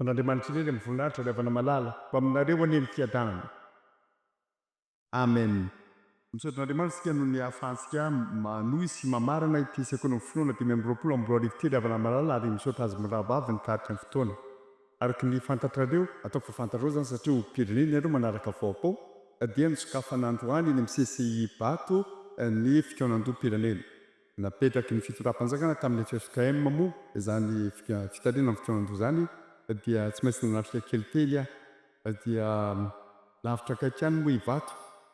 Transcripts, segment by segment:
An'Andriamanitra irery amin'ny voninahitra ry havana malala, ho aminareo anie ny fiadanana. Amen. Misaotra an'Andriamanitra isika noho ny ahafahantsika manohy sy mamarana ity Sekolin'ny Finoana 2025 ity ry havana malala ary misaotra azy mirahavavy nitarika ny fotoana. Araka ny fantatrareo, ataoko fa fantatrareo izany satria olom-pirenena ianareo manaraka vaovao, dia nosokafana androany eny amin'ny CCI Ivato ny fikaonandoham-pirenena. Napetraky ny fitondram-panjakana tamin'ny ffkm moa izany fitarihana ny fikaonandoha izany dia tsy maintsy nanatrika kelikely aho. Dia lavitra akaiky ihany moa Ivato.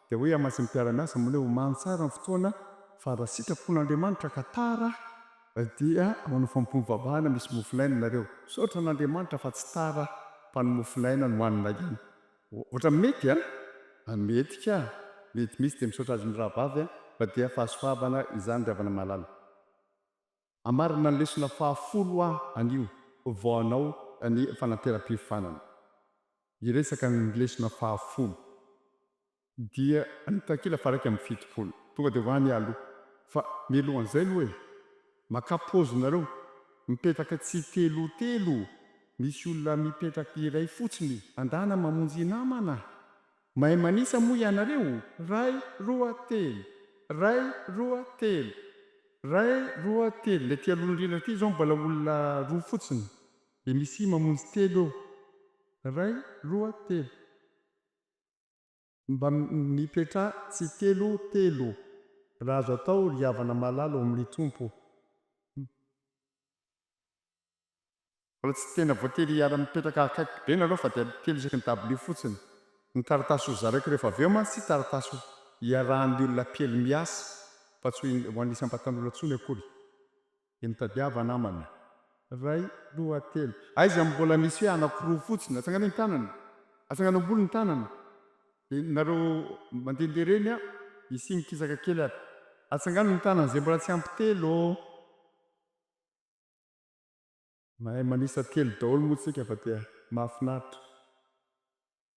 Dia hoy aho mantsy ny mpiara-miasa moa hoe omano tsara ny fotoana fa raha sitrapon'Andriamanitra ka tara aho dia manao fanompoam-pivavahana misy mofon'aina nareo. Misaotra an'Andriamanitra fa tsy tara aho fa ny mofon'aina no hanina ihany. Ohatran'ny mety an! Mety ka! Mety mihitsy dia misaotra azy mirahavavy an! Fa dia fahasoavana izany ry havana malala. Hamarana ny lesona fahafolo aho anio vao hanao ny fananteram-piofanana. Hiresaka ny lesona fahafolo. Dia ny takila faha 71. Tonga dia ho any aho aloha. Fa mialohan'izay aloha e! Makà pause nareo. Mipetraka tsy telotelo. Misy olona mipetraka iray fotsiny. Andana mamonjy namana. Mahay manisa moa ianareo? Ray, roa, telo. Ray, roa, telo. Ray, roa, telo. Ilay aty aloha indrindra aty izao mbola olona roa fotsiny. Dia misy mamonjy telo eo. Ray, roa, telo. Mba mipetraha tsy telo telo raha azo atao ry havana malala ao amin'ny Tompo. Mbola tsy tena voatery hiara mipetraka akaiky be nareo fa dia telo isaky ny dabilio fotsiny. Ny taratasy ho zaraiko rehefa avy eo mantsy taratasy iarahan'ny olona kely miasa fa tsy ho an'ny isam-batan'olona intsony akory. Dia mitadiava namana. Ray, roa, telo. Aiza no mbola misy hoe anakiroa fotsiny? Atsangano ny tanana. Atsangano ambony ny tanana. Dia nareo mandehandeha ireny an, isia mikisaka kely ary. Atsangano ny tanana izay mbola tsy ampy telo ô. Mahay manisa telo daholo moa tsika fa dia mahafinaritra.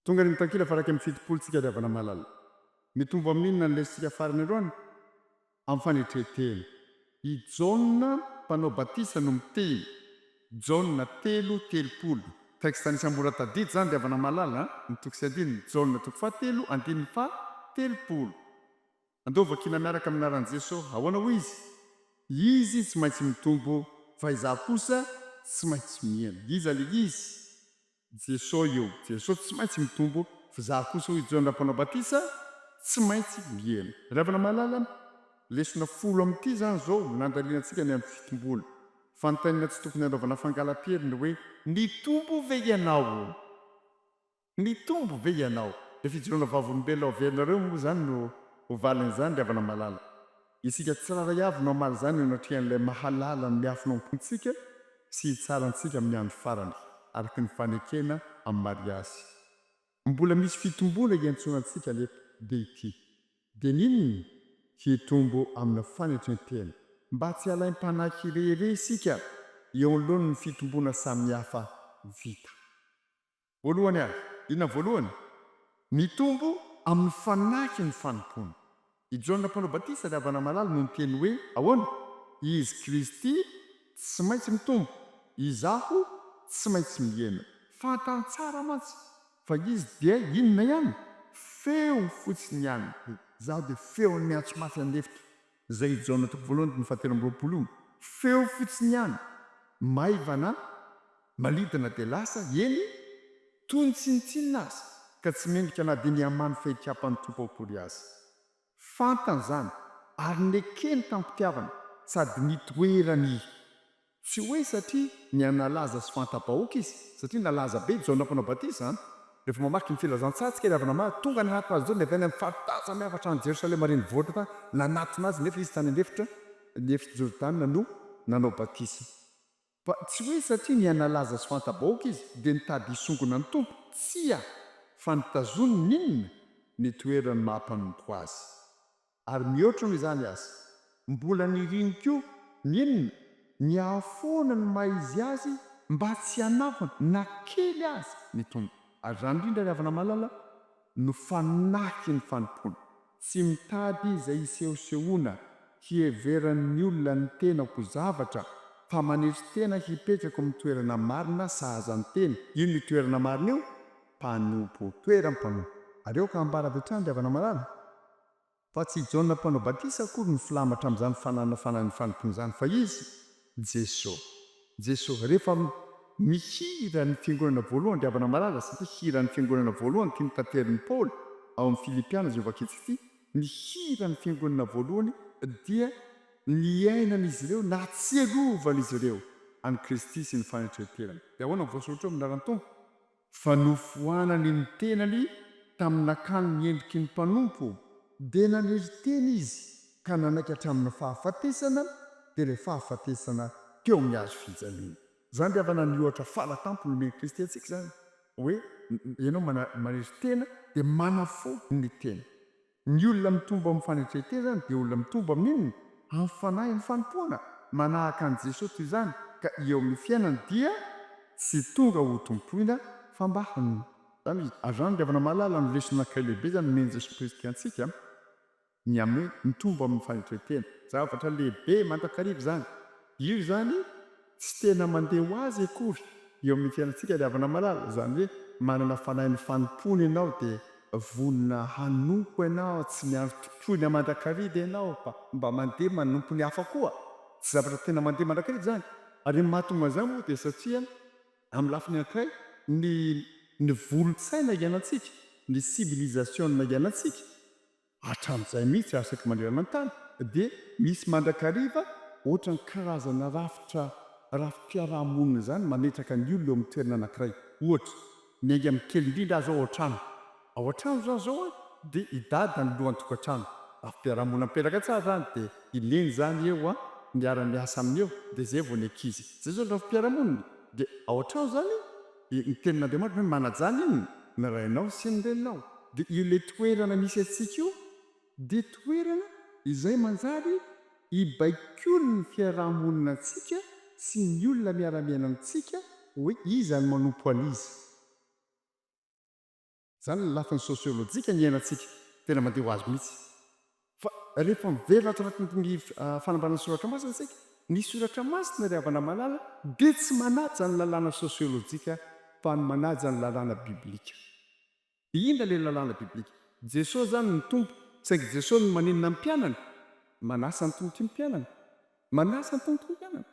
Tonga ny mitankila fa 71 tsika ry havana malala. Mitombo amin'inona ny lesotsika farany androany? Amin'ny fanetren-tena. I Jaona mpanao batisa no miteny, Jaona telo, 30. Texte anisan'ny mora tadidy izany ry havana malala a! Ny toko sy andininy, Jaona toko fahatelo, andininy faha 30. Andao vakiana miaraka amin'ny anaran'i Jeso. Ahoana hoy izy? Izy tsy maintsy mitombo fa izaho kosa tsy maintsy mihena. Iza ilay izy? Jeso io. Jeso tsy maintsy mitombo fa izaho kosa hoy Jaona mpanao batisa tsy maintsy mihena. Ry havana malala, lesona folo amin'ity izany izao no nandalinantsika ny amin'ny fitomboana. Fanontaniana tsy tokony hanaovana fangalam-piery ny hoe, Nitombo ve ianao? Nitombo ve ianao? Ilay fijoroana vavolombelona ao averinareo moa izany no ho valin'izany ry havana malala. Isika tsirairay avy no hamaly izany eo anatrehan'ilay mahalala ny miafina ao am-pontsika sy hitsara antsika amin'ny andro farany, araka ny fanekena amin'ny mariazy. Mbola misy fitomboana iantsoana antsika anefa, dia ity. Dia ny inona? Hitombo amina fanetren-tena. Mba tsy halaim-panahy hirehirehy isika eo anoloan'ny fitomboana samihafa vita. Voalohany ary, inona ny voalohany? Mitombo amin'ny fanahy ny fanompoana. I Jaona Mpanao Batisa ry havana malala no niteny hoe ahoana? Izy Kristy tsy maintsy mitombo, izaho tsy maintsy mihena. Fantany tsara mantsy fa izy dia inona ihany? Feo fotsiny ihany. Izaho dia feon'ny miantso mafy an'efitra. Izay i Jaona toko voalohany andininy fahatelo amby 20 io. Feo fotsiny ihany. Maivana Manidina dia lasa, eny, toy ny tsinontsinona aza, ka tsy mendrika na dia ny hamany fehikapan'ny Tompo akory aza. Fantany izany, ary nekeny tamim-pitiavana, sady nitoerany. Tsy hoe satria nihanalaza sy fanta-bahoaka izy, satria nalaza be i Jaona Mpanao Batisa an! Rehefa mamaky ny Filazantsara isika ry havana maro, tonga nanatona azy Jaona avy any amin'ny faritany samihafa hatrany Jerosalema renivohitra tany, nanatona azy, nefa izy tany an'efitra, ny efitr'i Jordana no nanao batisa. Fa tsy hoe satria nihanalaza sy fanta-bahoaka izy dia nitady hisongona ny Tompo, tsia, fa nitazoniny inona? Ny toerany maha mpanompo azy. Ary mihoatra noho izany aza, mbola niriny koa ny inona? Ny hahafoana ny maha izy azy mba tsy hanahona na kely aza ny Tompo. Ary izany indrindra ry havana malala no fanahin'ny fanompoana. Tsy mitady izay hisehosehoana, hiheveran'ny olona ny tenako ho zavatra, Fa manetry tena hipetraka ao amin'ny toerana marina sahaza ny tena. Inona io toerana marina io? Mpanompo. Toeram-panompo. Ary aoka hambara avy hatrany ry havana malala, fa tsy i Jaona Mpanao Batisa akory no filamatra amin'izany fananana fanahin'ny fanompoana izany, fa izy, Jeso. Jeso. Rehefa mihira ny Fiangonana voalohany ry havana malala, satria hiran'ny Fiangonana voalohany ity notaterin'i Paoly ao amin'ny Filipiana izay hovakintsika ity, ny hiran'ny Fiangonana voalohany dia niainan'izy ireo, nahatsiarovan'izy ireo an'i Kristy sy ny fanetren-tenany. Dia ahoana no voasoratra eo amin'ny anaran'ny Tompo? Fa nofoanany ny tenany tamin'ny nakany ny endriky ny mpanompo, dia nanery tena izy ka nanaiky hatramin'ny fahafatesana, dia ilay fahafatesana teo amin'ny hazo fijaliana. Izany ry havana ny ohatra faratampony nomen'i Kristy antsika izany, hoe ianao manery tena dia manafoana ny tena. Ny olona mitombo amin'ny fanetren-tena izany dia olona mitombo amin'ny inona? Amin'ny fanahin'ny fanompoana, manahaka an'i Jesoa toy izany, ka eo amin'ny fiainany dia tsy tonga ho tompoina fa mba hanompo. Izany izy. Ary izany ry havana malala no lesona anankiray lehibe izany nomen'i Jesoa Kristy antsika, ny amin'ny hoe mitombo amin'ny fanetren-tena. Zavatra lehibe mandrakariva izany. Io izany tsy tena mandeha ho azy akory eo amin'ny fiainantsika ry havana malala, izany hoe manana fanahin'ny fanompoana ianao dia vonona hanompo ianao, tsy miandry tompoina mandrakariva ianao fa mba mandeha manompo ny hafa koa, tsy zavatra tena mandeha mandrakariva izany, ary ny mahatonga an'izany moa dia satria amin'ny lafiny anankiray ny ny volon-tsaina iainantsika, ny civilisation iainantsika, Hatramin'izay mihitsy asaky manerana ny tany dia misy mandrakariva ohatran'ny karazana rafitra rafi-piaraha-monina izany mametraka ny olona eo amin'ny toerana anankiray. Ohatra, miainga amin'ny kely indrindra aho izao ao an-trano. Ao an-trano izany izao an, dia i Dada no lohan-tokantrano. Rafi-piaraha-monina mipetraka tsara izany dia i Neny izany eo an, miara-miasa aminy eo, dia izay vao ny ankizy. Izay izao ny rafi-piaraha-monina. Dia ao an-trano izany dia ny tenin'Andriamanitra hoe manajà ny inona? Ny rainao sy ny reninao. Dia io ilay toerana misy antsika io dia toerana izay manjary ibaikoan'ny fiaraha-monina antsika sy ny olona miara-miaina amintsika hoe iza no manompo an'iza. Izany ny lafiny sosiolojika ny iainantsika. Tena mandeha ho azy mihitsy. Fa rehefa miverina ato anatin'ny fanambarana ny soratra masina isika, ny soratra masina ry havana malala dia tsy manaja ny lalàna sosiolojika fa ny manaja ny lalàna biblika. Dia inona ilay lalàna biblika? Jesoa izany no Tompo, saingy Jesoa no maninona ny mpianany? Manasa ny tongotry ny mpianany. Manasa ny tongotry ny mpianany.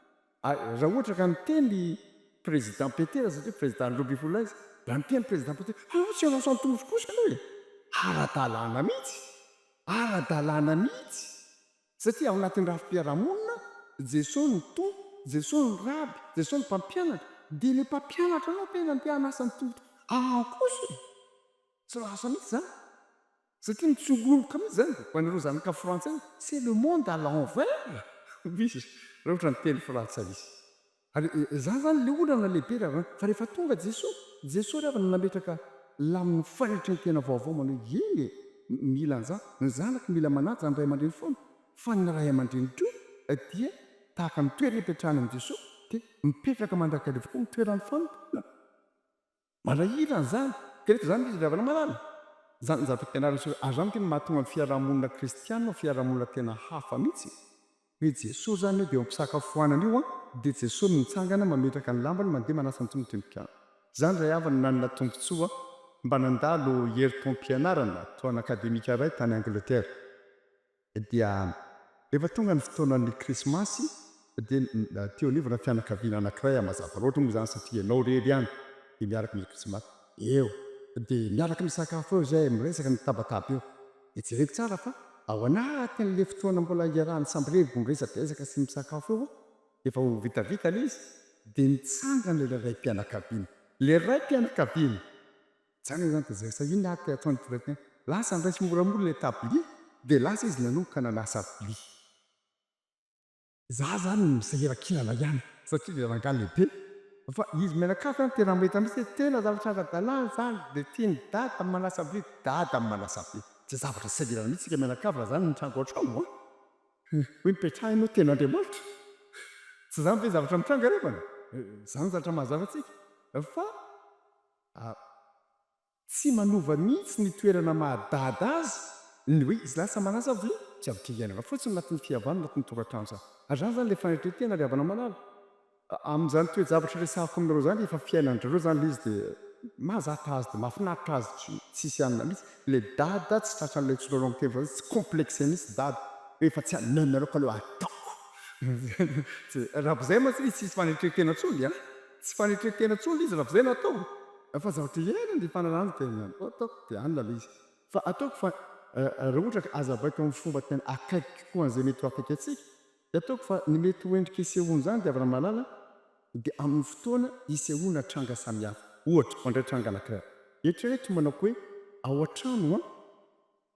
Ary raha ohatra ka niteny i Président Petera, satria Président 12 izy, raha niteny Président Petera, ah tsy hanasa ny tongotro kosa ianao e! Ara-dalàna mihitsy! Ara-dalàna mihitsy! Satria ao anatin'ny rafi-piarahamonina, Jesoa no Tompo, Jesoa no Raby, Jesoa no Mpampianatra, dia ilay Mpampianatra anao tena te hanasa ny tongotro aho kosa e! Tsy lasa mihitsy izany. Satria mitsongoloka mihitsy izany, ho an'ireo zanaka frantsay, c'est le monde à l'envers! Hoy izy, raha ohatra niteny frantsay izy. Ary izany izany ilay olana lehibe ry havana, fa rehefa tonga Jesoa, Jesoa ry havana nametraka lamin'ny fanetren-tena vaovao manao hoe eny e, mila an'izany, ny zanaka mila manaja ny ray aman-dreny foana, fa ny ray aman-dreny koa dia tahaka ny toerana ipetrahany amin'i Jesoa dia mipetraka mandrakariva koa ny toeran'ny fanompoana. Manahirana izany, kanefa izany ve izy ry havana malala? Izany ny zavatra ampianarin'ny Soratra, ary izany ange no mahatonga ny fiaraha-monina kristiana ho fiaraha-monina tena hafa mihitsy. Hoe Jesoa izany eo dia eo am-pisakafoanana io an, dia Jesoa no mitsangana mametraka ny lambany mandeha manasa ny tongotry ny mpianany. Izany ray havana nanana tombontsoa mba nandalo heritaom-pianarana toa akademika iray tany Angleterre. Dia rehefa tonga ny fotoanan'ny krismasy dia teo anivona fianakaviana anankiray aho mazava loatra moa izany satria ianao irery ihany dia miaraka amin'ny krismasy eo dia miaraka misakafo eo izay miresaka mitabataba eo. Dia jereko tsara fa ao anatin'ilay fotoana mbola iarahany samy irery vao miresadresaka sy misakafo eo efa ho vitavita ilay izy dia nitsangana ilay raim-pianakaviana. Ilay raim-pianakaviana! Nitsangana izany dia jereko tsara inona ary ity ataon'ity raim-pianakaviana. Lasa niraisy moramora ilay tablier dia lasa izy nanomboka nanasa vilia. Za zany misahirankinana ihany satria le rangahy lehibe fa izy mianakavy an tena mahita mihitsy hoe tena zavatra ara-dalàna zany de tian'i dada manasa vilia, dada manasa vilia. Tsy zavatra sahirana mihitsy tsika mianakavy raha zany no mitranga ao an-trano an! Hoe mipetraha ianao tena Andriamanitra. Tsy zany ve zavatra mitranga revana? Zany zavatra mahazatra antsika fa Tsy manova mihitsy ny toerana maha dada azy ny hoe izy lasa manasa vilia, tsy avy iainana fotsiny anatin'ny fihavanana anatin'ny tokantrano izany. Ary izany izany ilay fanetren-tena ry havana malala. Amin'izany toe-javatra resahako aminareo izany, efa fiainan-dry zareo izany ilay izy dia mahazatra azy dia mahafinaritra azy, tsisy anona mihitsy. Ilay dada tsy tratran'ilay antsoinareo amin'ny teny frantsay, tsy complexé mihitsy dada, hoe efa tsy anonanareo ka aleo ataoko. Raha vao izay mantsy ilay izy tsisy fanetren-tena intsony an! Tsy fanetren-tena intsony ilay izy raha vao izay no atao. Fa zavatra iainana dia fanalana dia ataoko dia anona ilay izy. Fa ataoko fa raha ohatra ka azavaiko amin'ny fomba tena akaiky kokoa an'izay mety ho akaiky antsika, dia ataoko fa ny mety ho endrika isehoan'izany dia Ramalala dia amin'ny fotoana isehoana tranga samihafa. Ohatra, mandray tranga anankiray. Eritrereto manao hoe ao an-trano an,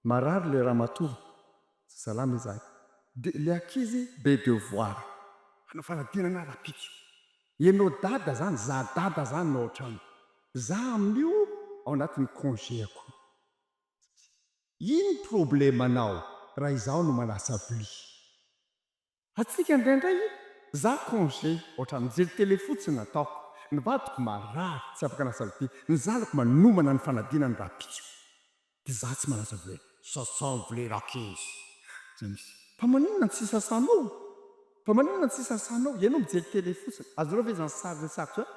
marary ilay ramatoa, tsy salama izahay, dia ilay ankizy be devoir, hanao fanadinana rahampitso. Ianao dada zany, za dada zany no ao an-trano. Za amin'io ao anatin'ny congé-ko. Inn problème-nao raha izaho no manasa vilia? Atsika indraindray za congé ohatran'ny mijery télé fotsiny ataoko, ny vadiko marary tsy afaka hanasa vilia, ny zanako manomana ny fanadinany rahampitso. Dia za tsy manasa vilia. Sasao vilia rankizy. Zay misy. Fa maninona no tsy sasanao? Fa maninona no tsy sasanao? Ianao mijery télé fotsiny. Azonareo ve izany sary resahako izany?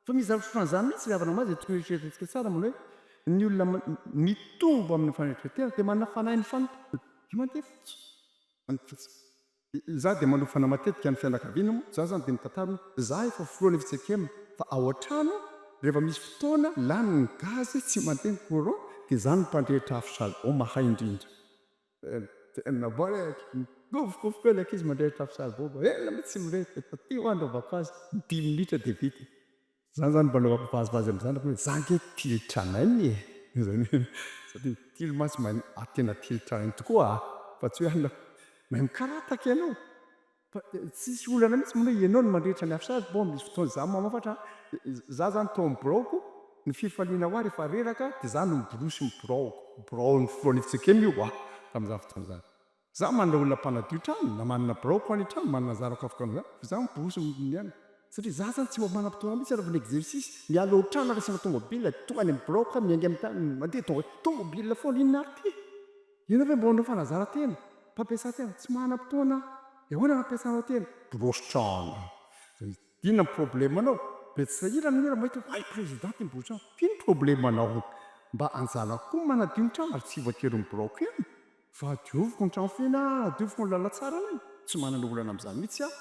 Fa misy zavatra ohatran'izany mihitsy ry havana maha izay tokony eritreretintsika tsara manao hoe ny olona mitombo amin'ny fanetren-tena dia manana fanahin'ny fanompoana. Dia mandeha fotsiny. Mandeha fotsiny. Izaho dia manofana matetika ny fianakaviana moa, izaho izany dia mitantara hoe izaho efa filohan'ny fjkm fa ao an-trano rehefa misy fotoana lany ny gaz tsy mandeha ny courant dia izaho no mpandrehitra afo charbon mahay indrindra. Tena mikofokofoka eo ilay ankizy mandrehitra afo charbon fa ela mihitsy tsy mirehitra, efa ty hoa anaovako azy dimy minitra dia vita. Zany zany mba anaovako vazivazy amin'ny zanako hoe za ange tily tranainy e! Zany hoe satria tily mantsy mahay ah tena tily tranainy tokoa ah! Fa tsy hoe anona mahay mikarataka ianao fa tsisy olana mihitsy moa hoe ianao no mandrehitra ny affichage, bon misy fotoana za mamafatra za zany tao amin'ny biraoko ny fifaliana ho ahy rehefa reraka dia za no miborosy ny biraoko, biraon'ny filohan'ny fjkm io ah tamin'izany fotoana izany. Za manana olona mpanadio trano na manana biraoko any an-trano manana zanako afaka anao fa za miborosy ny any satria za zany tsy mba manam-potoana mihitsy anaovana exercice miala ao an-trano raisina tomobile tonga any amin'ny biraoko aho miainga amin'ny tany mandeha tonga tomobile foana inona ary ty ianao ve mba manao fanazaran-tena mpampiasa-tena tsy manam-potoana aho ahoana no ampiasanao tena borosy trano Inona ny problème anao? Be tsy sahirana ny olona mahita hoe hay président ty miborosy trano. F'ino problème anao? Mba anjarako koa ny manadio ny trano ary tsy voatery ny biraoko ihany. Fa dioviko ny trano feno ah, dioviko ny lalantsara anay. Tsy manana olana amin'izany mihitsy aho.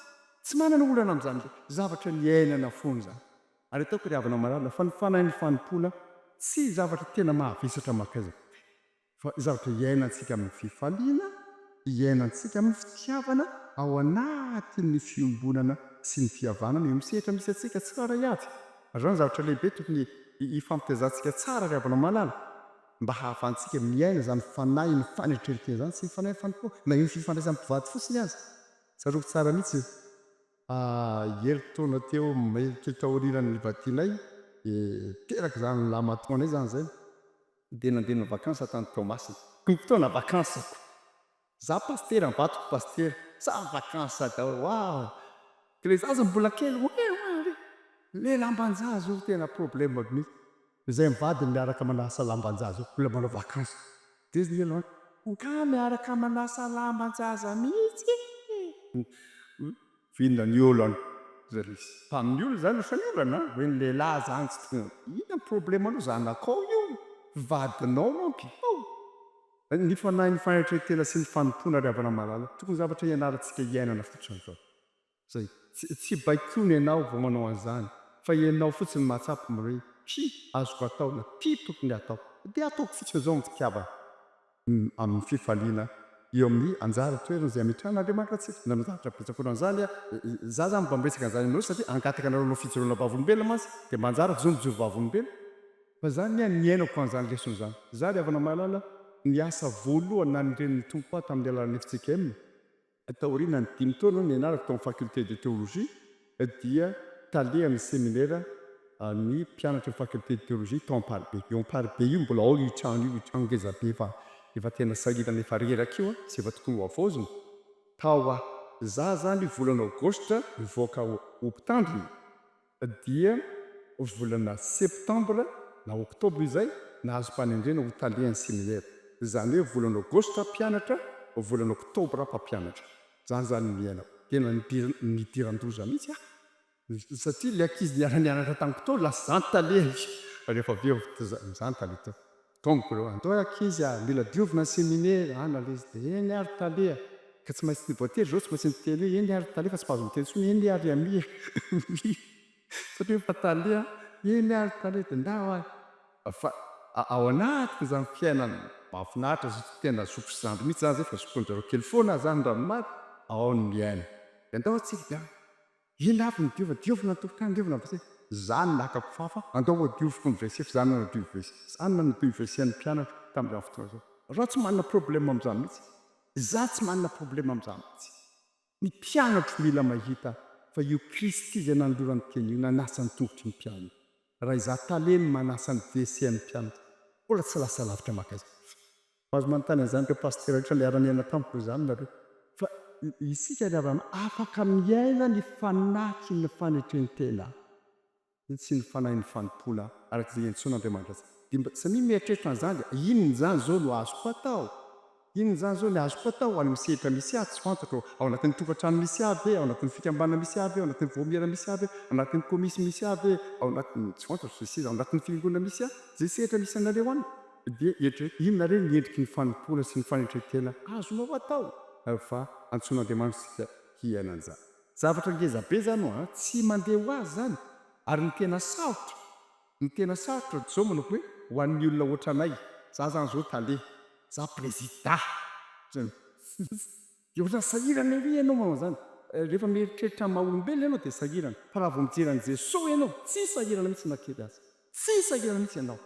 Tsy manana olana amin'izany mihitsy. Zavatra niainana foana izany. Ary ataoko ry havana malala fa ny fanahin'ny fanompoana tsy zavatra tena mahavesatra mankaiza. Fa zavatra iainantsika amin'ny fifaliana, iainantsika amin'ny fitiavana ao anatin'ny fiombonana sy ny fihavanana eo amin'ny sehatra misy antsika tsirairay avy. Ary izany zavatra lehibe tokony hifampitaizantsika tsara ry havana malala, mba hahafahantsika miaina izany fanahin'ny fanetren-tena izany sy ny fanahin'ny fanompoana, na eo amin'ny fifandraisan'ny mpivady fotsiny aza. Tsarovy tsara mihitsy fa herintaona teo kely taorian'ny nivadianay dia teraka izany lahimatoanay izany izay. Dia nandeha nanao vacances tany Toamasina. Ny fotoana vacances-ko. Za pasitera, ny vadiko pasitera. Za vacances daholo, waouh! Dia ilay zaza mbola kely, oe oe oe. Ilay lamban-jaza io tena problème mihitsy. Izay mivady miaraka manasa lamban-jaza io, mbola manao vacances. Dia izy nialoha, nga miaraka manasa lamban-jaza mihitsy e! Inona ny olana zay misy? Fa amin'ny olona zany ohatran'ny olana an! Hoe ny lehilahy zany tsy tokony inona ny problème anao zanakao io, vadinao manko io. Ny fanahin'ny fanetren-tena sy ny fanompoana ry havana malala tokony zavatra ianarantsika iainana fotsiny zao. Zay. Tsy baikoina ianao vao manao an'izany fa ianao fotsiny mahatsapa hoe ty azoko atao na ty tokony atao dia ataoko fotsiny zao amin'ny fitiavana. amin'ny fifaliana eo amin'ny anjara toerana izay ametrahan'Andriamanitra antsika. Nanao zavatra betsaka ohatran'izany aho. Izaho izany mba miresaka an'izany aminareo satria hangataka anareo hanao fijoroana vavolombelona mantsy dia mba anjarako izao mijoro vavolombelona. Fa izany ny ahy niainako an'izany lesona izany. Izaho ry havana mahalala, ny asa voalohany nanendren'ny Tompo ahy tamin'ny alalan'ny fjkm, Taorian'ny dimy taona nianarako tao amin'ny Faculté de Théologie dia tale amin'ny seminera ny mpianatry ny Faculté de Théologie tao Amparibe. Io Amparibe io mbola ao io trano io, io trano ngeza be efa efa tena sahirana efa reraka io sy efa tokony ho havaozina. Tao aho. Za zany volana aogositra nivoaka ho mpitandrina. dia volana septambra na oktobra izay nahazo mpanendrena ho talehan'ny seminera. Izany hoe volana aogositra mpianatra, volana oktobra mpampianatra. Izany izany no niainako. Tena nidiran-doza mihitsy aho. Satria ilay ankizy niara-nianatra tamiko tao lasa izany tale rehefa avy eo izany tale tao. Tomboko ireo, andao ankizy a, mila diovina ny seminaire, an ilay izy dia eny ary tale a. Ka tsy maintsy voatery izao tsy maintsy miteny hoe eny ary tale fa tsy mahazo miteny intsony eny ary ami e. Satria efa tale a, eny ary tale dia ndao ary. Fa ao anatin'izany fiainana mahafinaritra sy tena zoky sy zandry mihitsy izany izay fa zokin-dry zareo kely foana aho izany raha ny marina, ao ny miaina. Dia andao antsika dia Inona avy no diovina? Diovina ny tokontany, diovina ny WC. Za no naka kofafa, andao ho dioviko ny WC fa za no nanadio WC. Za no nanadio WC an'ny mpianatra tamin'izany fotoana izany. Za tsy manana problème amin'izany mihitsy. Za tsy manana problème amin'izany mihitsy. Ny mpianatro mila mahita fa io Kristy izay nanolorany teny io nanasa ny tongotry ny mpianany. Raha izaho tale no manasa ny WC an'ny mpianatra, mbola tsy lasa lavitra mankaiza. Mahazo manontany an'izany ireo pasitera rehetra niara-niaina tamiko izany nareo. Fa isika ry havana afaka miaina ny fanahin'ny fanetren-tena sy ny fanahin'ny fanompoana araka izay iantsoan'Andriamanitra antsika. Dia mba samia mieritreritra an'izany dia inona izany izao no azoko atao? Inona izany izao ny azoko atao any amin'ny sehatra misy ahy? Tsy fantatro. Ao anatin'ny tokantrano misy ahy ve? Ao anatin'ny fikambanana misy ahy ve? Ao anatin'ny vaomiera misy ahy ve? Ao anatin'ny komisy misy ahy ve? Ao anatin'ny, tsy fantatro izay seza, ao anatin'ny fiangonana misy ahy? Izay sehatra misy anareo any. Dia eritrereto, inona re ny endriky ny fanompoana sy ny fanetren-tena azonao atao fa antsoin'Andriamanitra isika hiaina an'izany? Zavatra ngeza be izany hoa, tsy mandeha ho azy izany, ary ny tena sarotra, ny tena sarotra dia izao manao hoe ho an'ny olona ohatranay, za zany izao tale, za prezida, dia ohatran'ny sahirana ery ianao manao an'izany, rehefa mieritreritra ny maha olombelona ianao dia sahirana, fa raha vao mijery an'i Jesoa ianao, tsy sahirana mihitsy na kely aza, tsy sahirana mihitsy ianao.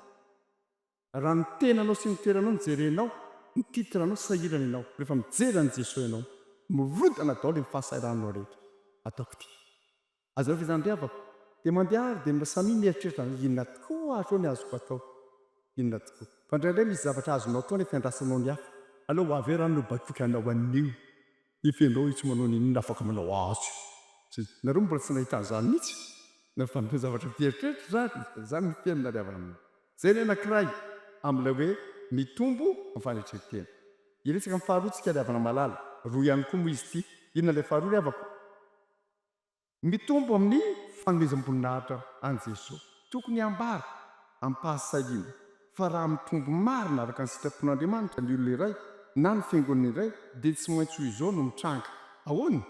Raha ny tenanao sy ny toeranao no jerenao, ny titre anao, sahirana ianao. Rehefa mijery an'i Jesoa ianao, mirodana daholo ny fahasahirananao rehetra. Ataoko ity. Azonareo ve izany ry havako? Dia mandeha ary dia mba samia mieritreritra hoe inona tokoa ary eo ny azoko atao? Inona tokoa? Fa indraindray misy zavatra azonao atao nefa iandrasanao ny hafa. Aleo ho avy eo raha no baikoiko anao anio. Nefa ianao io tsy manao n'inon'inona afaka manao azy. Nareo mbola tsy nahita an'izany mihitsy? Na fa ny zavatra fieritreritro izany, izany no fiainana ry havana. Izay ny anankiray amin'ilay hoe mitombo ny fanetren-tena. Hiresaka amin'ny faharoa tsika ry havana malala. Roa ihany koa moa izy ity. Inona ilay faharoa ry havako? Mitombo amin'ny fanomezam-boninahitra an'i Jesoa. Tokony hambara amim-pahasahiana fa raha mitombo marina araka ny sitrapon'Andriamanitra ny olona iray na ny fiangonana iray dia tsy maintsy ho izao no mitranga. Ahoana?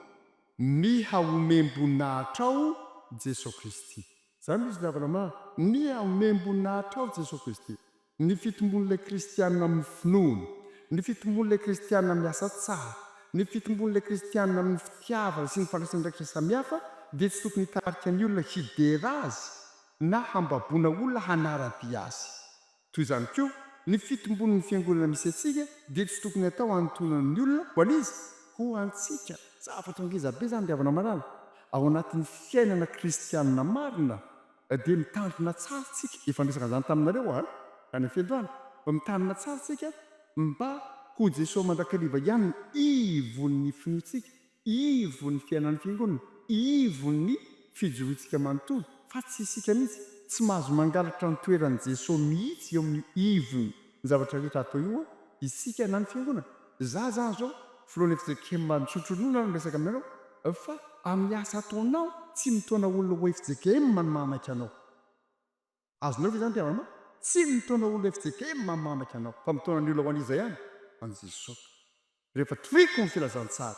Miha omem-boninahitrao Jesoa Kristy. Izany no izy ry havana maro. Miha omem-boninahitrao Jesoa Kristy. Ny fitombon'ilay kristiana amin'ny finoana, ny fitombon'ilay kristiana amin'ny asa tsara, ny fitombon'ilay kristiana amin'ny fitiavana sy ny fandraisana andraikitra samihafa dia tsy tokony hitarika ny olona hidera azy na hambaboana olona hanara-dia azy. Toy izany koa, ny fitombon'ny fiangonana misy antsika dia tsy tokony hatao hanintonana ny olona ho an'iza? Ho antsika. Zavatra ngeza be izany ry havana malala, ao anatin'ny fiainana kristiana marina. Dia mitandrina tsara tsika, efa niresaka an'izany taminareo aho tany amin'ny fiandohana, fa mitandrina tsara tsika mba ho Jesoa mandrakariva ihany no ivon'ny finoantsika, ivon'ny fiainan'ny Fiangonana, ivon'ny fijoroantsika manontolo, fa tsy isika mihitsy. Tsy mahazo mangalatra ny toeran'i Jesoa mihitsy eo amin'io ivon'ny zavatra rehetra atao io isika na ny Fiangonana. Za zany zao filohan'ny fjkm misotro ronono aho miresaka aminareo fa amin'ny asa ataonao tsy mitaona olona ho fjkm no mahamaika anao. Azonareo ve zany ry havana? Tsy mitaona olona fjkm no mahamaika anao fa mitaona ny olona ho an'iza ihany? An'i Jesoa. Rehefa toriko ny filazantsara.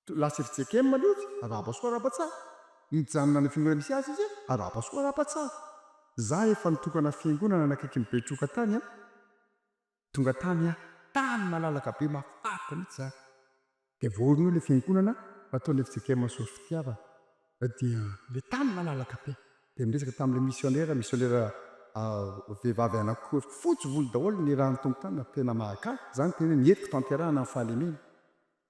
Lasa fjkm aloha izy, arahaba soa arahaba tsara. Mijanona any fiangonana misy azy izy, arahaba soa arahaba tsara. Za efa nitokana fiangonana nanakaiky ny Betroka tany an. Tonga tany aho, tany malalaka be mahafinaritra mihitsy izany. Dia voaorina eo ilay fiangonana nataon'ny fjkm Soa Fitiavana. Dia ilay tany malalaka be. Dia niresaka tamin'ilay misionera, misionera vehivavy anankiroa fotsy volo daholo nirahan'ny Tompo tany, tena mahagaga izany, tena hoe ny heriko tanterahana amin'ny fahalemena.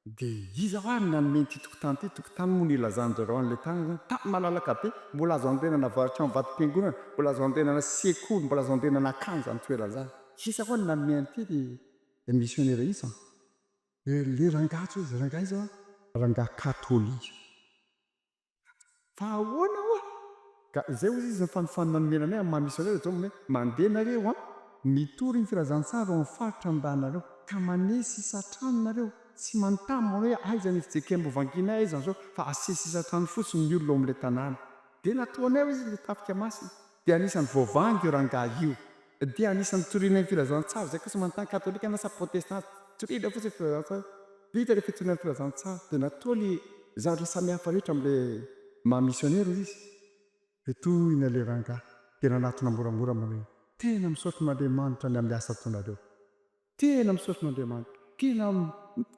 Dia iza hoa no nanome an'ity tokotany ity? Tokotany moa no ilazan-dry zareo an'ilay tany izany. Tany malalaka be, mbola azo andehanana varotra amin'ny vatom-piangonana, mbola azo andehanana sekoly, mbola azo andehanana akany izany toerana izany. Iza hoa no nanome an'ity ry misionera iza? Ilay rangahy tsy hoe iza rangahy iza hoa? Rangahy katolika. Fa ahoana hoa? Ka izay hozy izy ny fanofanana nomena anay amin'ny maha misionera izao hoe mandeha nareo an, mitory ny filazantsara ao amin'ny faritra andehanareo, ka manesy isan-trano nareo. tsy manontany manao hoe aiza ny fjkm hovangianay aiza ny zao fa asesy isan-trano fotsiny ny olona ao amin'ilay tanàna. Dia nataonay hoy izy ilay tafika masina. Dia anisan'ny voavangy io rangahy io. Dia anisan'ny toriana ny filazantsara. Izay koa tsy manontany katolika na sa protestant. Toriana fotsiny ny filazantsara. Vita ilay fitoriana ny filazantsara. Dia natao ny zavatra samihafa rehetra amin'ilay maha misionera hoy izy. Dia tohina ilay rangahy. Dia nanatona moramora manao hoe, Tena misaotra an'Andriamanitra ny amin'ny asa ataonareo. Tena misaotra an'Andriamanitra. Tena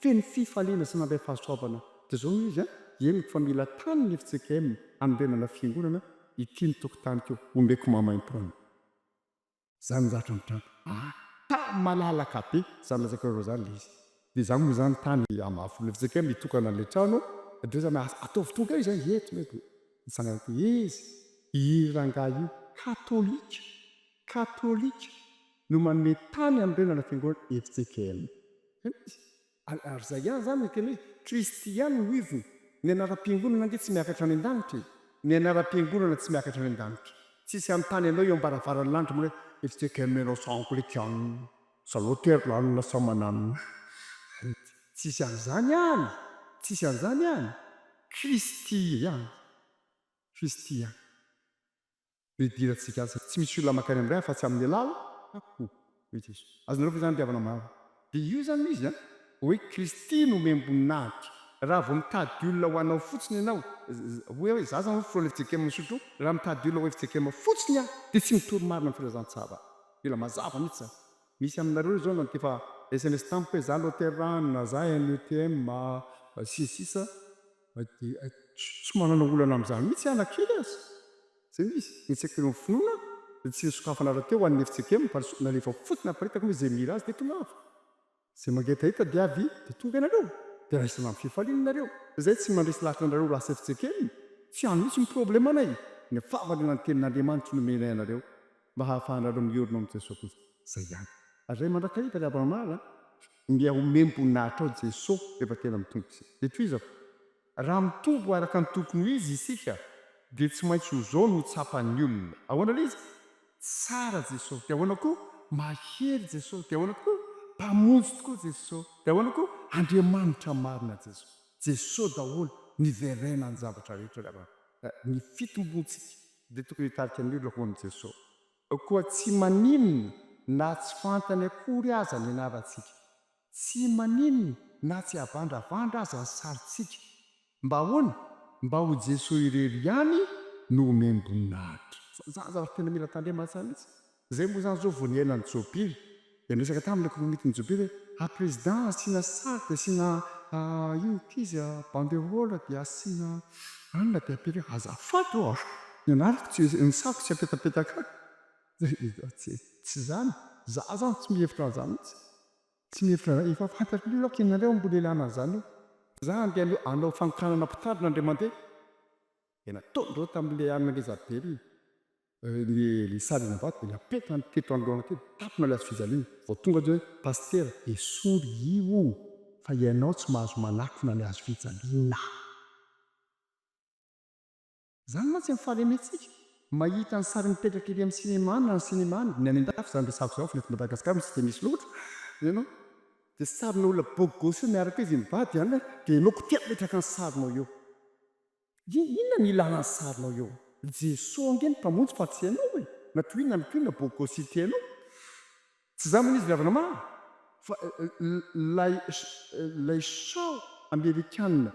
feno fifaliana sy nandray fahasoavana. Dia izao no izy an, henoko fa mila tany ny fjkm hanorenana fiangonana, ity ny tokotaniko, omeko maimaimpoana. Izany zatra mitranga. Ah, tany malalaka be izany lazaiko anareo izany ilay izy. Dia izaho moa izany tany Amafo, ny fjkm hitokana an'ilay trano, dia izany ataovy tonga eo izany, eto, eto. Nitsangana teo izy, io rangahy io, katolika, katolika. no manome tany hanorenana fiangonana fjkm. Ary izay ihany izany no tena hoe Kristy ihany no ivony. Ny anaram-piangonana ange tsy miakatra any an-danitra e. Ny anaram-piangonana tsy miakatra any an-danitra. Tsisy hanontany anao eo am-baravaran'ny lanitra manao hoe fjkm ianao sa anglikanina, sa loteranina sa mananona. Tsisy an'izany any. Tsisy an'izany any. Kristy ihany. Kristy ihany. no idirantsika azy. Tsy misy olona mankany amin'ny Ray afa-tsy amin'ny alalanako, hoy Jesoa. Azonareo ve izany ry havana maro? Dia io izany izy an, hoe Kristy no omem-boninahitra. Raha vao mitady olona ho anao fotsiny ianao, hoy aho hoe izaho izany filohan'ny fjkm Misotro, raha mitady olona ho fjkm fotsiny aho dia tsy mitory marina ny filazantsara. Mila mazava mihitsy izany. Misy aminareo izao nandefa sms tamiko hoe za Loterana, za NETM, sy ny sisa Dia tsy manana olana amin'izany mihitsy aho na kely aza. Izay no izy. Ny sekolin'ny finoana dia tsy nisokafana rahateo ho an'ny fjkm fa nalefa fotsiny naparitaka hoe izay mila azy dia tongava. Izay mangetaheta dia avy dia tonga ianareo. Dia raisina amin'ny fifaliana ianareo. Izay tsy mandresy lahatra anareo ho lasa fjkm, tsy any mihitsy ny problemanay. Ny fahamarinan' ny tenin'Andriamanitra no omenay anareo mba hahafahanareo miorina ao amin'i Jesoa Kristy. Izay ihany. Ary izay mandrakariva ry havana malala a. Dia omem-boninahitra ao Jesoa rehefa tena mitombo isika. Dia tohizako, raha mitombo araka ny tokony ho izy isika dia tsy maintsy ho izao no tsapan'ny olona. Ahoana ilay izy? Tsara Jesoa. Dia ahoana koa? Mahery Jesoa. Dia ahoana koa? Mpamonjy tokoa Jesoa. Dia ahoana koa? Andriamanitra marina Jesoa. Jesoa daholo niverenan'ny zavatra rehetra ry havana. Ny fitombontsika dia tokony hitarika ny olona ho amin'i Jesoa. Koa tsy maninona na tsy fantany akory aza ny anarantsika. Tsy maninona na tsy avandravandra aza ny sarintsika. Mba ahoana? Mba ho Jesoa irery ihany no omem-boninahitra. Izany zavatra tena mila tandremana tsara mihitsy. Izay moa izany izao vao niaina ny jobily. Dia niresaka taminy ilay komitin'ny jobily hoe, ah président asiana sary dia asiana inona ity izy banderole dia asiana anona dia apetraka. Azafady ô! Ny anarako tsy, ny sariko tsy apetapetaka any. Tsy izany. Za zany tsy mihevitra an'izany mihitsy. Tsy mihevitra an'izany. Efa fantatry ny olona aho k'inareo mbola ilana an'izany io. Za andeha hanao fanokanana mpitandrina indray mandeha. Dia nataondreo tamin'ilay anona ngeza be iny ny sary eny Ambato dia napetany teto anoloana teto, tapina ilay hazofijaliana. Vao tonga dia hoe Pasitera, esory io fa ianao tsy mahazo manakona ny hazofijaliana. Izany mantsy ny fahalementsika, mahita ny sary mipetraka ery amin'ny cinéma na ny cinéma, ny any an-dafy izany resahako izao fa ny eto Madagasikara moa tsy dia misy loatra, ianao dia sarin'olona beau gosse miaraka eo izy mivady an, dia ianao koa te hametraka ny sarinao eo. Inona no ilana ny sarinao eo? Jesoa ange no mpamonjy fa tsy ianao e! Na toy inona na toy inona bogosité anao. Tsy za moa izy ry havana maro fa ilay ilay show amerikana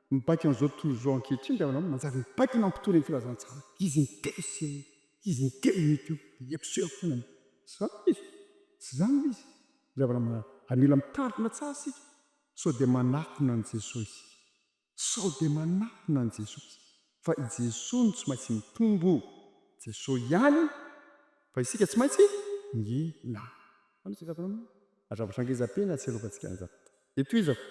mibaiko an'izao tontolo izao ankehitriny ry havana maro manjary mibaiko nampitory ny filazantsara. Izy niteny sy izy niteny mihitsy io dia ampiseho foana. Tsy zany moa izy? Tsy zany moa izy ry havana maro. Ary mila mitandrina tsara isika sao dia manakona an'i Jesoa isika. Sao dia manatona an'i Jesosy fa i Jesoa no tsy maintsy mitombo, Jesoa ihany fa isika tsy maintsy mihena. Ary zavatra ngeza be ny ahatsiarovantsika an'izany. Dia tohizako,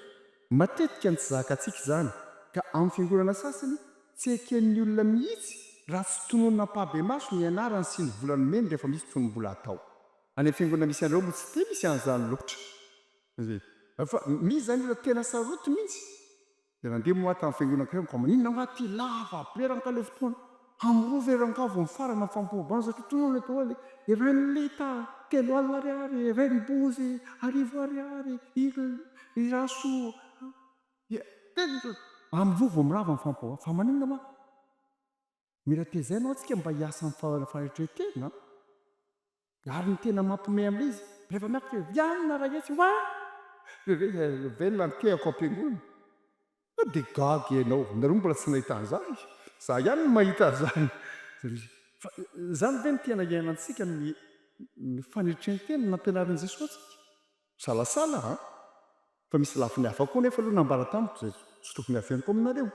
matetika ny tsy zakantsika izany ka amin'ny fiangonana sasany tsy eken'ny olona mihitsy raha tsy tononina ampahibemaso ny anarany sy ny vola nomeny rehefa misy tonom-bola atao. Any amin'ny fiangonana misy anareo moa tsy dia misy an'izany loatra. Fa misy zany olona tena sarotiny mihitsy. Dia nandeha moa aho tamin'ny fiangonana anankiray, ka maninona angaha ity lava be rangahy ilay fotoana? Amin'ny roa ve rangahy vao mifarana ny fampihobana satria tonga ilay daholo e! Iray lita. 3000 ariary, Rainibozy, 1000 ariary, i Rasoa. Amin'izao vao mirava ny fampahoriana. Fa maninona ma? Mila tezaina ho'a tsika mba hiasa amin'ny fahatrehan-tena. Ary ny tena mampiomehy amin'ilay izy, rehefa miakatra hoe Vianina raha hetsy hoa! Velona ny tehako am-piangonana. Dia gaga ianao, nareo mbola tsy nahita an'izany? Za ihany no mahita an'izany. Fa izany ve no tena iainantsika ny ny fanetren-tena nampianarin'i Jesoa antsika? Misalasala an! Fa misy lafiny hafa koa nefa aloha nambara tamiko izay tsy tokony hafeniko aminareo.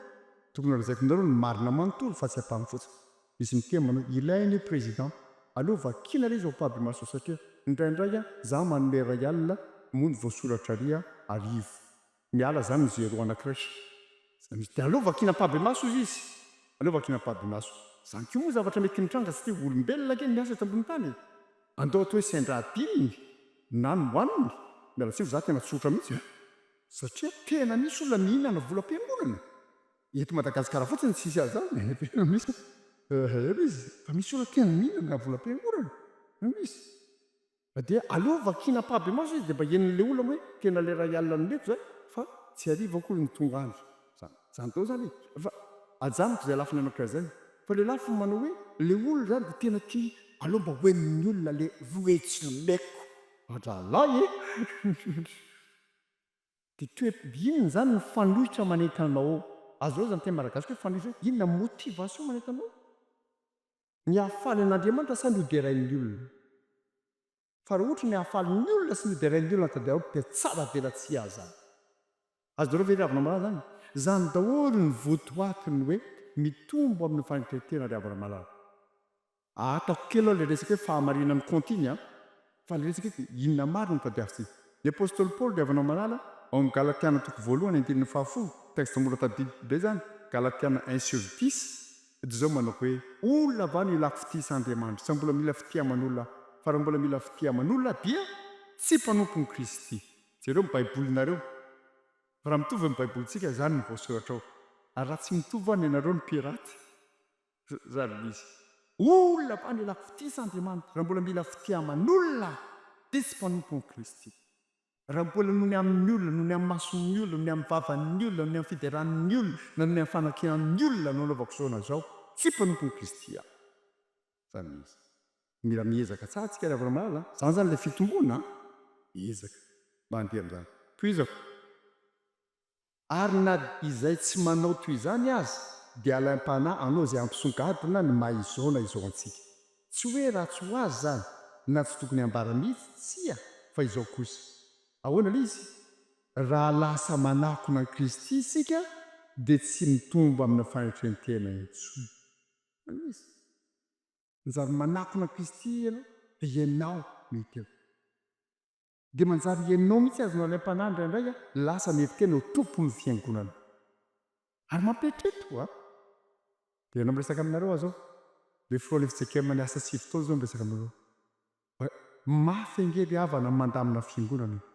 Tokony holazaiko aminareo ny marina manontolo fa tsy ampahany fotsiny. Misy miteny manao hoe ilaina io président. Aleo vakiana re izy ao ampahibemaso satria indraindray an za manome 1000 moa ny voasoratra ary an 1000. Miala zany ny zéro anakiray. Dia aleo vakiana ampahibemaso hozy izy. Aleo vakiana ampahibemaso. Zany koa moa zavatra mety mitranga satria olombelona ange no miasa eto ambony tany e. Andao atao hoe sendra adinony na nohaniny, miala tsiny fa za tena tsotra mihitsy an! Satria tena misy olona mihinana volam-piangonana, eto Madagasikara fotsiny tsisy an'izany e, tena misy eo izy, fa misy olona tena mihinana volam-piangonana, eo izy. Dia aleo vakiana ampahibemaso izy dia mba henon'ilay olona hoe tena ilay 1000 nomeko izay fa tsy 1000 akory no tonga any. Zany zany daholo zany e! Fa ajanoko izay lafiny anankiray izay. Fa ilay lafiny manao hoe ilay olona izany dia tena tia aleo mba ho henon'ny olona ilay roa hetsy nomeko. Adralahy e! Dia toe inona izany ny fanoitra manentana anao ao? Azonao izany teny malagasy hoe fanoitra hoe inona motivation manentana anao? Ny hahafaly an'Andriamanitra sa ny hoderain'ny olona? Fa raha ohatra ny hahafaly ny olona sy ny hoderain'ny olona ka dia aoka dia tsara velatsihy azy izany. Azonareo ve ry havana malala izany? Izany daholo ny votoatin'ny hoe mitombo amin'ny fanetren-tena ry havana malala. Ahatako kely aloha ilay resaka hoe fahamarinan'ny kaonty iny an! Fa ilay resaka hoe inona marina no tadiavintsika? Ny apostoly Paoly ry havana malala, ao amin'ny Galatiana toko voalohany andininy fahafolo, texte mora tadidy be izany, Galatiana un sur dix, Dia izao manao hoe, olona va no ilako fitia sa Andriamanitra? Sa mbola mila fitia aman'olona aho? Fa raha mbola mila fitia aman'olona aho dia tsy mpanompon'i Kristy. Jereo ny Baibolinareo. Fa raha mitovy ny Baibolintsika, izany no voasoratra ao. Ary raha tsy mitovy ho'a ny anareo no piraty. Izany no izy. Olona va no ilako fitia sa Andriamanitra? Raha mbola mila fitia aman'olona aho dia tsy mpanompon'i Kristy. Raha mbola noho ny amin'ny olona, noho ny amin'ny mason'ny olona, noho ny amin'ny vavan'ny olona, noho ny amin'ny fideran'ny olona, na noho ny amin'ny fanakianan'ny olona no anaovako izao na izao, tsy mpanompon'i Kristy aho. Izany mihitsy. Mila miezaka tsara tsika ry havana malala a! Izany izany ilay fitomboana an! Miezaka mba handeha amin'izany. Tohizako. Ary na izay tsy manao toy izany aza dia alaim-panahy hanao izay hampisongadina ny maha izao na izao antsika. Tsy hoe ratsy ho azy izany na tsy tokony hambara mihitsy, tsia, fa izao kosa. Ahoana ilay izy? Raha lasa manakona an'i Kristy isika dia tsy mitombo amina fanetren-tena intsony. Izany izy. Manjary manakona an'i Kristy ianao dia ianao no hita eo. Dia manjary ianao mihitsy azonao alaim-panahy indraindray a, lasa mihevi-tena ho tompon'ny fiangonana. Ary mampietreto a! Dia ianao miresaka aminareo aho izao, ilay filoha lefy JKM niasa 9 taona izao miresaka aminareo. Fa mafy ange ry havana ny mandamina fiangonana e!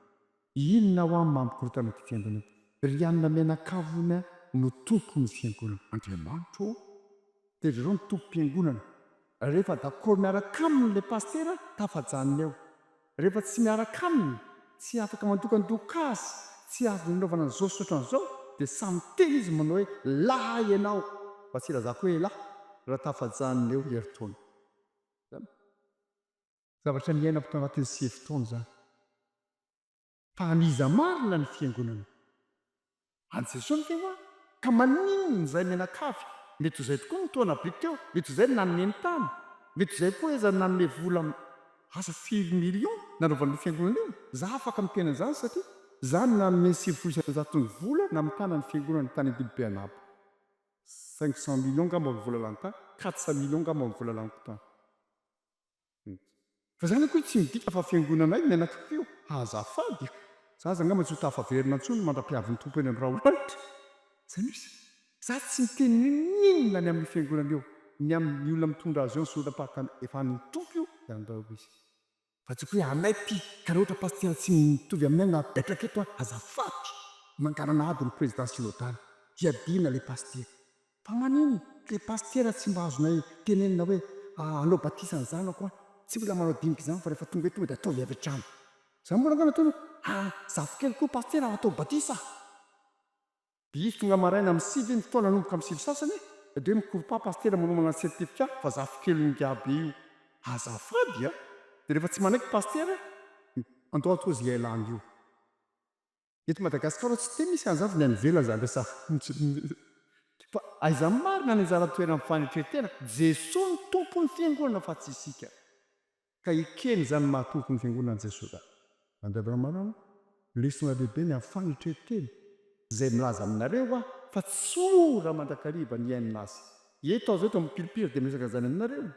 Inona hoa ny mampikorontana ity fiangonana ity? Ry anona mianakavy hono no tompon'ny fiangonana. Andriamanitra ô! Dia ry zareo no tompom-piangonana. Rehefa d'accord miaraka aminy ilay pasitera, tafajanona eo. Rehefa tsy miaraka aminy, tsy afaka mandokandoka azy, tsy azony anaovana an'izao sy ohatran'izao, dia samy miteny izy manao hoe lahy ianao, mba tsy hilazako hoe elah, raha tafajanona eo herintaona. Izany. Zavatra niainako tao anatin'ny 9 taona izany. Fa an'iza marina ny fiangonana? An'i Jesoa ny fiangonana. Ka maninona izay mianakavy? Mety ho izay tokoa no toa nabriko teo, mety ho izay no nanome ny tany, mety ho izay koa aiza no nanome vola asa firy millions nanaovana io fiangonana io. Za afaka miteny an'izany satria za no nanome 90 isan-jaton'ny vola namitana ny fiangonana tany Andilobe Anabo. 500 millions angamba ny vola lany tany, 400 millions angamba ny vola laniko tany. Fa zany akory tsy midika fa fiangonanay mianakavy io. Azafady. Za aza angamba tsy ho tafaverina intsony mandra-piavin'ny Tompo eny amin'ny rahon-danitra. Zay mihitsy. Za tsy miteny n'inon'inona ny amin'io fiangonana io, ny amin'ny olona mitondra azy eo ny solotam-pahatany efa an'ny Tompo io dia andao izy. Fa tsy hoe anay ity ka raha ohatra pasitera tsy mitovy aminay no apetraka eto an, azafady. Mangarana ady ny président synodal. Hiadiana ilay pasitera. Fa maninona? Le pasitera tsy mba azonay tenenina hoe hanao batisa ny zanako an! Tsy mila manao dinika izany fa rehefa tonga eto tonga dia ataovy avy hatrany. Za mbola angamba tony ah zafikely koa pasitera atao batisa. Dia izy tonga maraina amin'ny 9 ny fotoana hanomboka amin'ny 9 sasany dia hoe mikoropa pasitera manomana ny certificat fa zafikelin'ingahy be io. Azafady a! Dia rehefa tsy manaiky pasitera andao atao izay ialana io. Eto Madagasikara tsy dia misy an'izany fa ny any ivelany izany resahina. Fa aiza marina ny anjara toeran'ny fanetren-tena? Jesoa no tompon'ny fiangonana fa tsy isika. Ka ekeny izany maha tompon'ny fiangonana an'i Jesoa izany. Andriamanitra manana lesona lehibe ny amin'ny fanetren-tena. Izay milaza aminareo aho fa tsy mora mandrakariva ny hiainana azy. Eto aho izao eto amin'ny pilipily dia miresaka an'izany aminareo.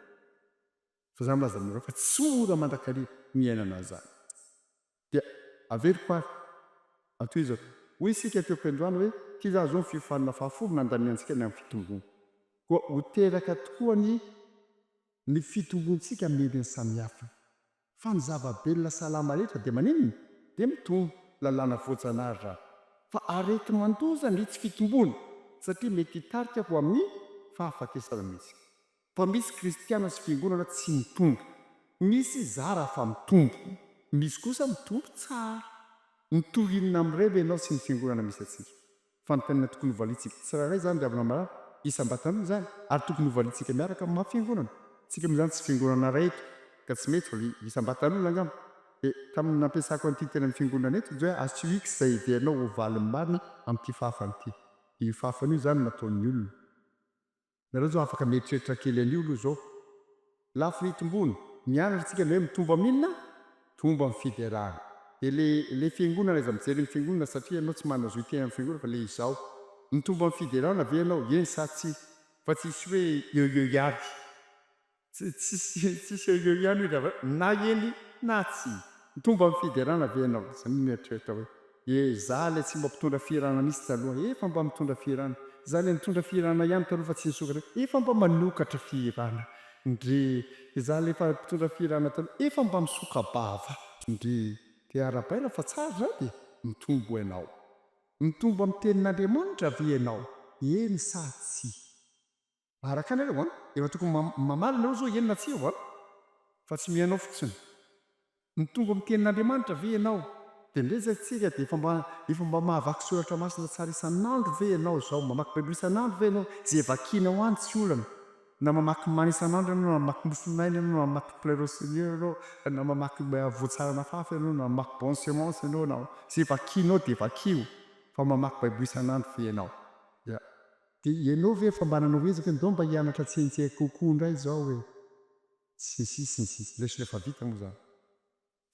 Fa izaho milaza aminareo fa tsy mora mandrakariva ny hiainana an'izany. Dia averiko ary, atohizako. Hoy isika teo am-piandohana hoe, ity izany izao ny fiofanana fahafolo nandaniantsika ny amin'ny fitomboana. Koa ho teraka tokoa anie ny fitomboantsika amin'ny endriny samihafa. Fa ny zava-belona salama rehetra dia maninona? Dia mitombo. Lalàna voajanahary izany. Fa areti-mandoza ny tsy fitomboana, satria mety hitarika ho amin'ny fahafatesana mihitsy. Fa misy kristiana sy fiangonana tsy mitombo. Misy zara fa mitombo. Misy kosa mitombo tsara. Mitohy inona amin'ireo ianao sy ny fiangonana misy antsika? Fanontaniana tokony hovaliantsika tsirairay izany ry havana marary, isam-batan'olona izany, ary tokony hovaliantsika miaraka amin'ny maha fiangonana. Tsika moa izany tsy fiangonana iray eto ka tsy mety fa isam-batan'olona angamba. Dia tamin'ny nampiasako an'ity tenan'ny fiangonana eto dia hoe asio X izay heverinao ho valiny marina amin'ity fahafany ity. Io fahafany io izany no nataon'ny olona. Nareo zao afaka mieritreritra kely an'io aloha zao. Lafiny itomboana, mianatra tsika le hoe mitombo amin'inona? Mitombo amin'ny fiderana. Dia le le fiangonana aiza mijery ny fiangonana satria ianao tsy manana zo hiteny amin'ny fiangonana fa le izao. Mitombo amin'ny fiderana ve ianao? Eny sa tsia? Fa tsisy hoe eo eo ihany. Tsisy tsisy eo eo ihany io ry na eny na tsia. Mitombo amin'ny fiderana ve ianao? Zay no mieritreritra hoe e za ilay tsy mba mpitondra fihirana mihitsy taloha efa mba mitondra fihirana, za ilay nitondra fihirana ihany taloha fa tsy nisokatra efa mba manokatra fihirana, ndry za ilay efa mpitondra fihirana taloha efa mba misoka-bava, ndry dia arahabaina fa tsara izany e! Mitombo ianao. Mitombo amin'ny tenin'Andriamanitra ve ianao? Eny sa tsia? Araka anareo an! Efa tokony mamaly nareo zao eny na tsia an! Fa tsy mihaino ao fotsiny. Mitombo amin'ny tenin'Andriamanitra ve ianao? Dia indray zay tsika dia efa mba efa mba mahavaky soratra masina tsara isan'andro ve ianao zao? Mamaky baiboly isan'andro ve ianao? Izay vakianao any tsy olana. Na mamaky mana isan'andro ianao, na mamaky mofonaina ianao, na mamaky pleure au seigneur ianao, na mamaky voatsara nafafy ianao, na mamaky bonne semence ianao, na izay vakianao dia vakio fa mamaky baiboly isan'andro ve ianao? Ya. Dia ianao ve efa mba nanao ezaka ndao mba hianatra tsianjery kokoa indray izao e! Sy ny sisa sy ny sisa. Lesona efa vita moa izany.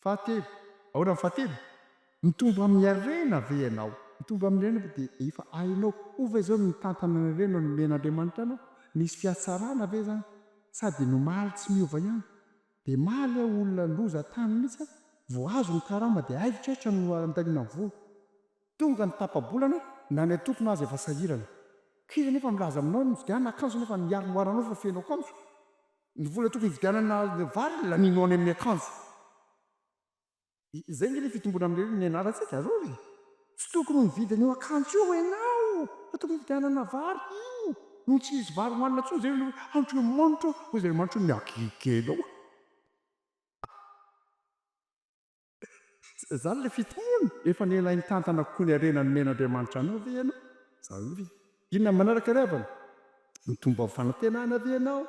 Fahatelo, ahoana ny fahatelo? Mitombo amin'ny harena ve ianao? Mitombo amin'ny harena ve dia efa hainao koa ve izao ny mitantana ny harena nomen'Andriamanitra anao? Misy fihatsarana ve izany? Sa dia ny omaly tsy miova ihany? Dia omaly aho olona loza tany mihitsy an, vao azo ny karama dia aitraitra no andaniana ny vola. Tonga ny tapa-bolana, na ny antokona aza efa sahirana. K'iza nefa milaza aminao ny mividiana akanjo nefa ny armoire-nao efa feno akanjo? Ny vola tokony hividianana vary laninao any amin'ny akanjo. Izay ange ilay fitomboana amin'ireny nianarantsika aloha e! Tsy tokony ho nividy an'io akanjo io ianao fa tokony hividianana vary io. Nony tsy nisy vary hohanina intsony izay hoe Andriamanitra ô! Hoy izy Andriamanitra ô miagegenao. Zany le fitahana? Efa nilay nitantana kokoa ny harena nomen'Andriamanitra anao ve ianao? Zany ve? Inona ny manaraka ry havana? Mitombo amin'ny fanantenana ve ianao?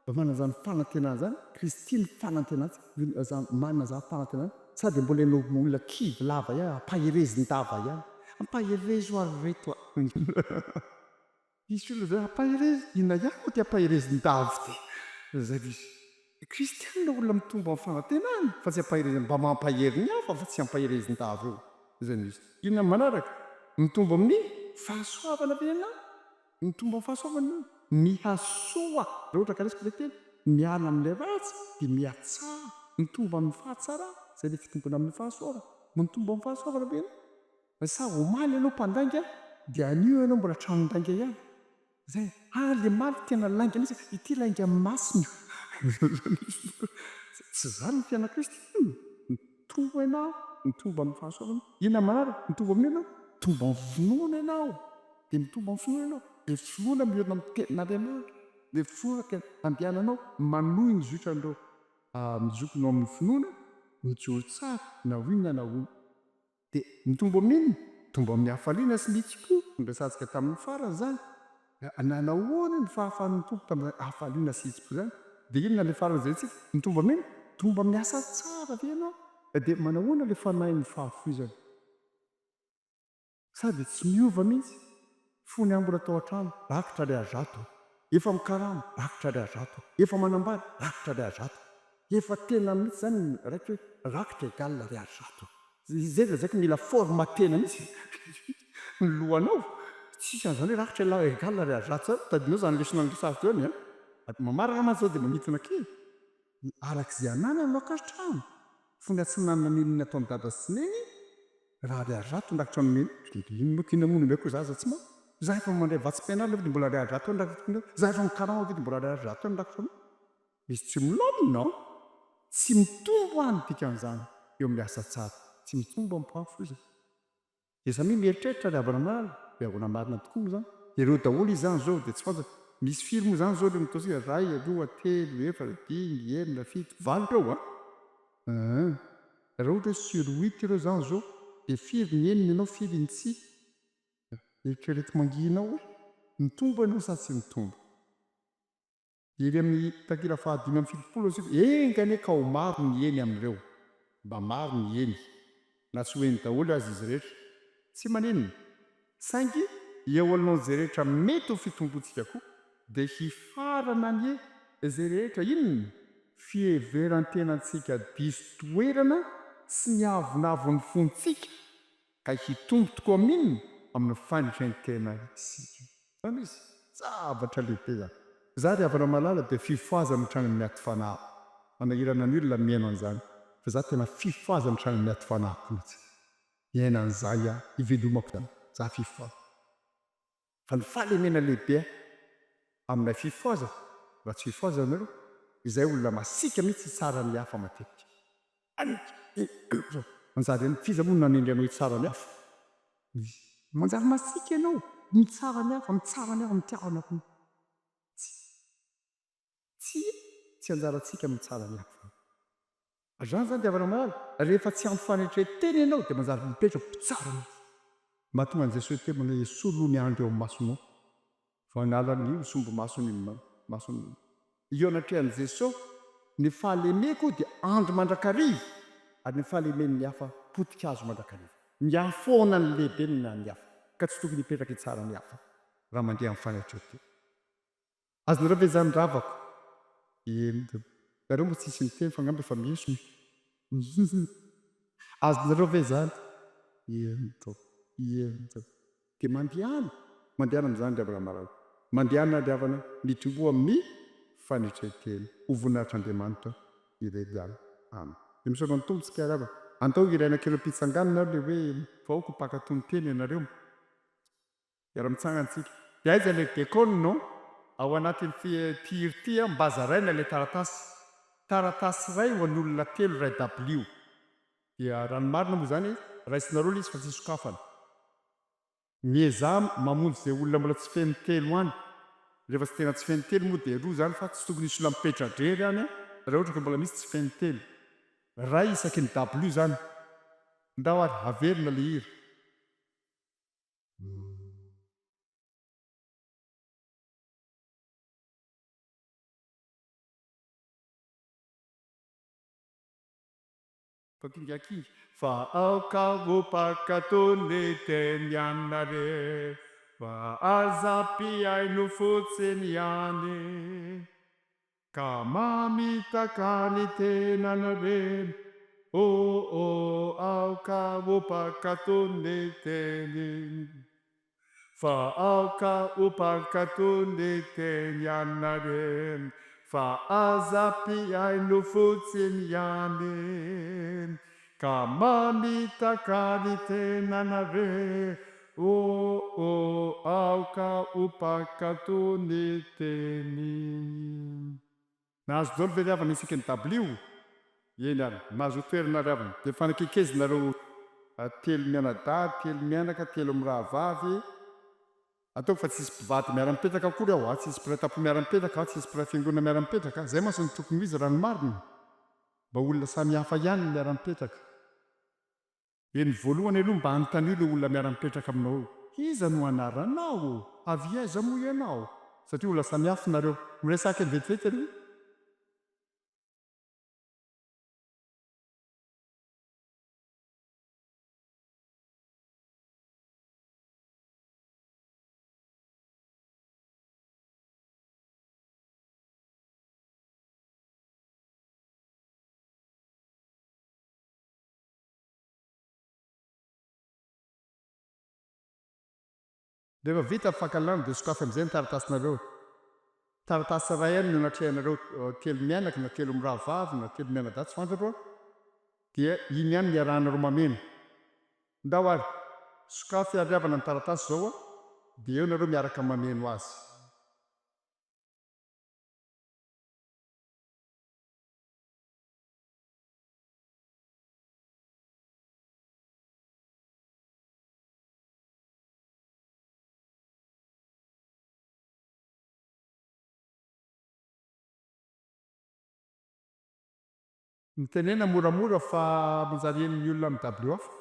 Mba manana izany fanantenana izany? Kristy ny fanantenantsika, zany manana izany fanantenana sa dia mbola ianao olona kivy lava ihany, ampaherezin-dava ihany? Ampaherezo ary reto a! Hisy olona izay ampaherezo, inona ihany moa ity ampaherezin-dava ity? Izay vao izy. Kristianina olona mitombo amin'ny fanantenana fa tsy ampaherezina, mba mampahery ny hafa fa tsy ampaherezin-dava eo. Izay no izy. Inona ny manaraka? Mitombo amin'ny fahasoavana ve ianao? Mitombo amin'ny fahasoavana ianao? Mihasoa, raha ohatra ka raisiko ilay teny, miala amin'ilay ratsy dia mihatsara, mitombo amin'ny fahatsarana, izay ilay fitomboana amin'ny fahasoavana. Mitombo amin'ny fahasoavana ve ianao? Sa omaly ianao mpandainga dia anio ianao mbola tranon-dainga ihany? Zay, ah le maly tena lainga mihitsy, ity lainga masina. Tsy izany ny fiainan'i Kristy. Mitombo ianao, mitombo amin'ny fahasoavana. Inona manaraka? Mitombo amin'ny inona? Mitombo amin'ny finoana ianao. Dia mitombo amin'ny finoana ianao. Dia finoana miorina amin'ny tenin'Andriamanitra. Dia finoana andehananao manohy ny zotran'ireo. Mizokinao amin'ny finoana, mijoro tsara na ho inona na ho inona. Dia mitombo amin'inona? Mitombo amin'ny hafaliana sy ny hitsim-po. Noresahantsika tamin'ny farany izany. Nanao ahoana ny fahafahan'ny Tompo tamin'izany hafaliana sy hitsim-po izany? Dia inona ilay farany jerentsika? Mitombo amin'inona? Mitombo amin'ny asa tsara ve ianao? Dia manao ahoana ilay fanahin'ny fahafoizana? Sa dia tsy miova mihitsy? Fony aho mbola tao an-trano, rakitra ariary zato. Efa mikarama, rakitra ariary zato. Efa manambady, rakitra ariary zato. Efa tena mihitsy izany ny raiko hoe rakitra égal ariary zato. Izay lazaiko mila formater-na mihitsy ny lohanao. Tsisy an'izany hoe rakitra égal ariary zato izany. Tadidinao izany lesona niresahako teo izany an? Mamarana mantsy izao dia manintona kely. Araka izay ananany no ankasitrahana. Fony aho tsy nanana n'inon'inona ataon'i dada sy neny, raha ariary zato ny rakitra nomeny, dia inona moa inona moa no omeko za aza tsy maty. Za efa mandray vatsim-pianarana ve dia mbola ariary zato eo ny rakitra omeko? Za efa mikarama ve dia mbola ariary zato eo ny rakitra omeko? Misy tsy milamina an! Tsy mitombo any dikan'izany eo amin'ny asa tsara, tsy mitombo am-pahafoizana. Dia samia mieritreritra ry havana malala, ry havana marina tokoa moa izany, ireo daholo izy izany izao dia tsy fantatra, misy firy moa izany izao ireo nataontsika, iray, roa, telo, efatra, dimy, enina, fito, valo ireo an! Hum, raha ohatra hoe sur huit ireo izany izao dia firy ny eny ny anao, firy ny tsia? Eritrereto mangina ao hoe, mitombo ianao sa tsy mitombo? Ery amin'ny takila faha 75 isika, enga anie ka ho maro ny eny amin'ireo. Mba maro ny eny. Na tsy ho eny daholo aza izy rehetra. Tsy maninona. Saingy eo anoloan'izay rehetra mety ho fitomboantsika koa, dia hifarana anie izay rehetra inona? Fiheveran-tenantsika diso toerana sy ny avonavon'ny fontsika ka hitombo tokoa amin'inona? Amin'ny fanetren-tena isika. Izany izy, zavatra lehibe izany. Izaho ry havana malala dia fifohazana ny tranon'ny aty fanahy. Manahirana ny olona ny mihaino an'izany, fa izaho tena fifohazana ny tranon'ny aty fanahiko mihitsy. Miaina an'izay aho, ivelomako izany. Izaho fifohazana. Fa ny fahalemena lehibe amin'ilay fifohazana, raha tsy fifohazana nareo, izay olona masiaka mihitsy hitsara ny hafa matetika. Manjary any, f'iza moa no nanendry anao hitsara ny hafa? Manjary masiaka ianao, mitsara ny hafa, mitsara ny hafa, mitiava ny hafa. Tsia, tsy anjarantsika ny mitsara ny hafa. Izany izany dia havana malala, rehefa tsy ampy fanetren-tena ianao dia manjary mipetraka ho mpitsara mihitsy. Mahatonga an'i Jesoa hiteny manao hoe esory aloha ny andry eo amin'ny masonao vao hanala ny sombi-masony mason'ny olona. Eo anatrehan'i Jesoa, ny fahalemeko dia andry mandrakariva ary ny fahalemen'ny hafa potik'hazo mandrakariva. Miafoana ny lehibe na ny hafa ka tsy tokony hipetraka hitsara ny hafa raha mandeha amin'ny fanetren-tena. Azonareo ve izany ravako? Eny tompoko. Nareo moa tsisy miteny fa angamba efa miesona e. Azonareo ve izany? Eny tompoko. Eny tompoko. Dia mandehana. Mandehana amin'izany ry havana malala. Mandehana ry havana, mitomboa amin'ny fanetren-tena. Ho voninahitr'Andriamanitra irery ihany. Amen. Dia misaotra ny Tompo tsika ry havana. Andao hiraina kely am-pitsanganana ary ilay hoe vahoaka mpankatò ny teny ianareo. Hiara-mitsangana tsika. Dia aiza ilay dekona no ao anatin'ity ity hira ity an, mba zaraina ilay taratasy. Taratasy iray ho an'olona telo iray dabilio. Dia raha ny marina moa izany, raisinareo ilay izy fa tsy sokafana. Miezaha mamonjy izay olona mbola tsy feno telo any. Rehefa tsy tena tsy feno telo moa dia roa izany fa tsy tokony hisy olona mipetra-drery any an, raha ohatra ka mbola misy tsy feno telo. Iray isaky ny dabilio izany. Ndao ary, averina ilay hira. Fa kingakinga fa aoka ho mpankatò ny teny anareo fa aza mpihaino fotsiny ihany. Ka mamitaka ny tenanareo, oh oh aoka ho mpankatò ny teny Fa aoka ho mpankatò ny teny anareo Fa aza mpihaino fotsiny ihany Ka mamitaka ny tenanareo, oh oh aoka ho mpankatò ny teny. Nahazo daholo ve ry havana isaky ny dabilio? Eny ary, mahazoa toerana ry havana. Dia mifanakekezina ireo telo mianadahy, telo mianaka, telo mirahavavy. Ataoko fa tsisy mpivady miara-mipetraka akory ao, tsisy mpiray tampo miara-mipetraka, tsisy mpiray fiangonana miara-mipetraka. Izay mantsy no tokony ho izy raha ny marina. Mba olona samihafa ihany no miara-mipetraka. Dia ny voalohany aloha mba anontanio ilay olona miara-mipetraka aminao eo, iza no anaranao? Avy aiza moa ianao? Satria olona samihafa nareo. Miresaka kely vetivety aloha. Rehefa vita ny fankahalana dia sokafy amin'izay ny taratasinareo. Taratasy iray ihany no natrehanareo telo mianaka na telo mirahavavy na telo mianadahy tsy fantatro an, dia iny ihany no iarahanareo mameno. Ndao ary, sokafy ary havana ny taratasy izao an, dia eo nareo miaraka mameno azy. Mitenena moramora fa manjary henon'ny olona amin'ny dabilio hafa.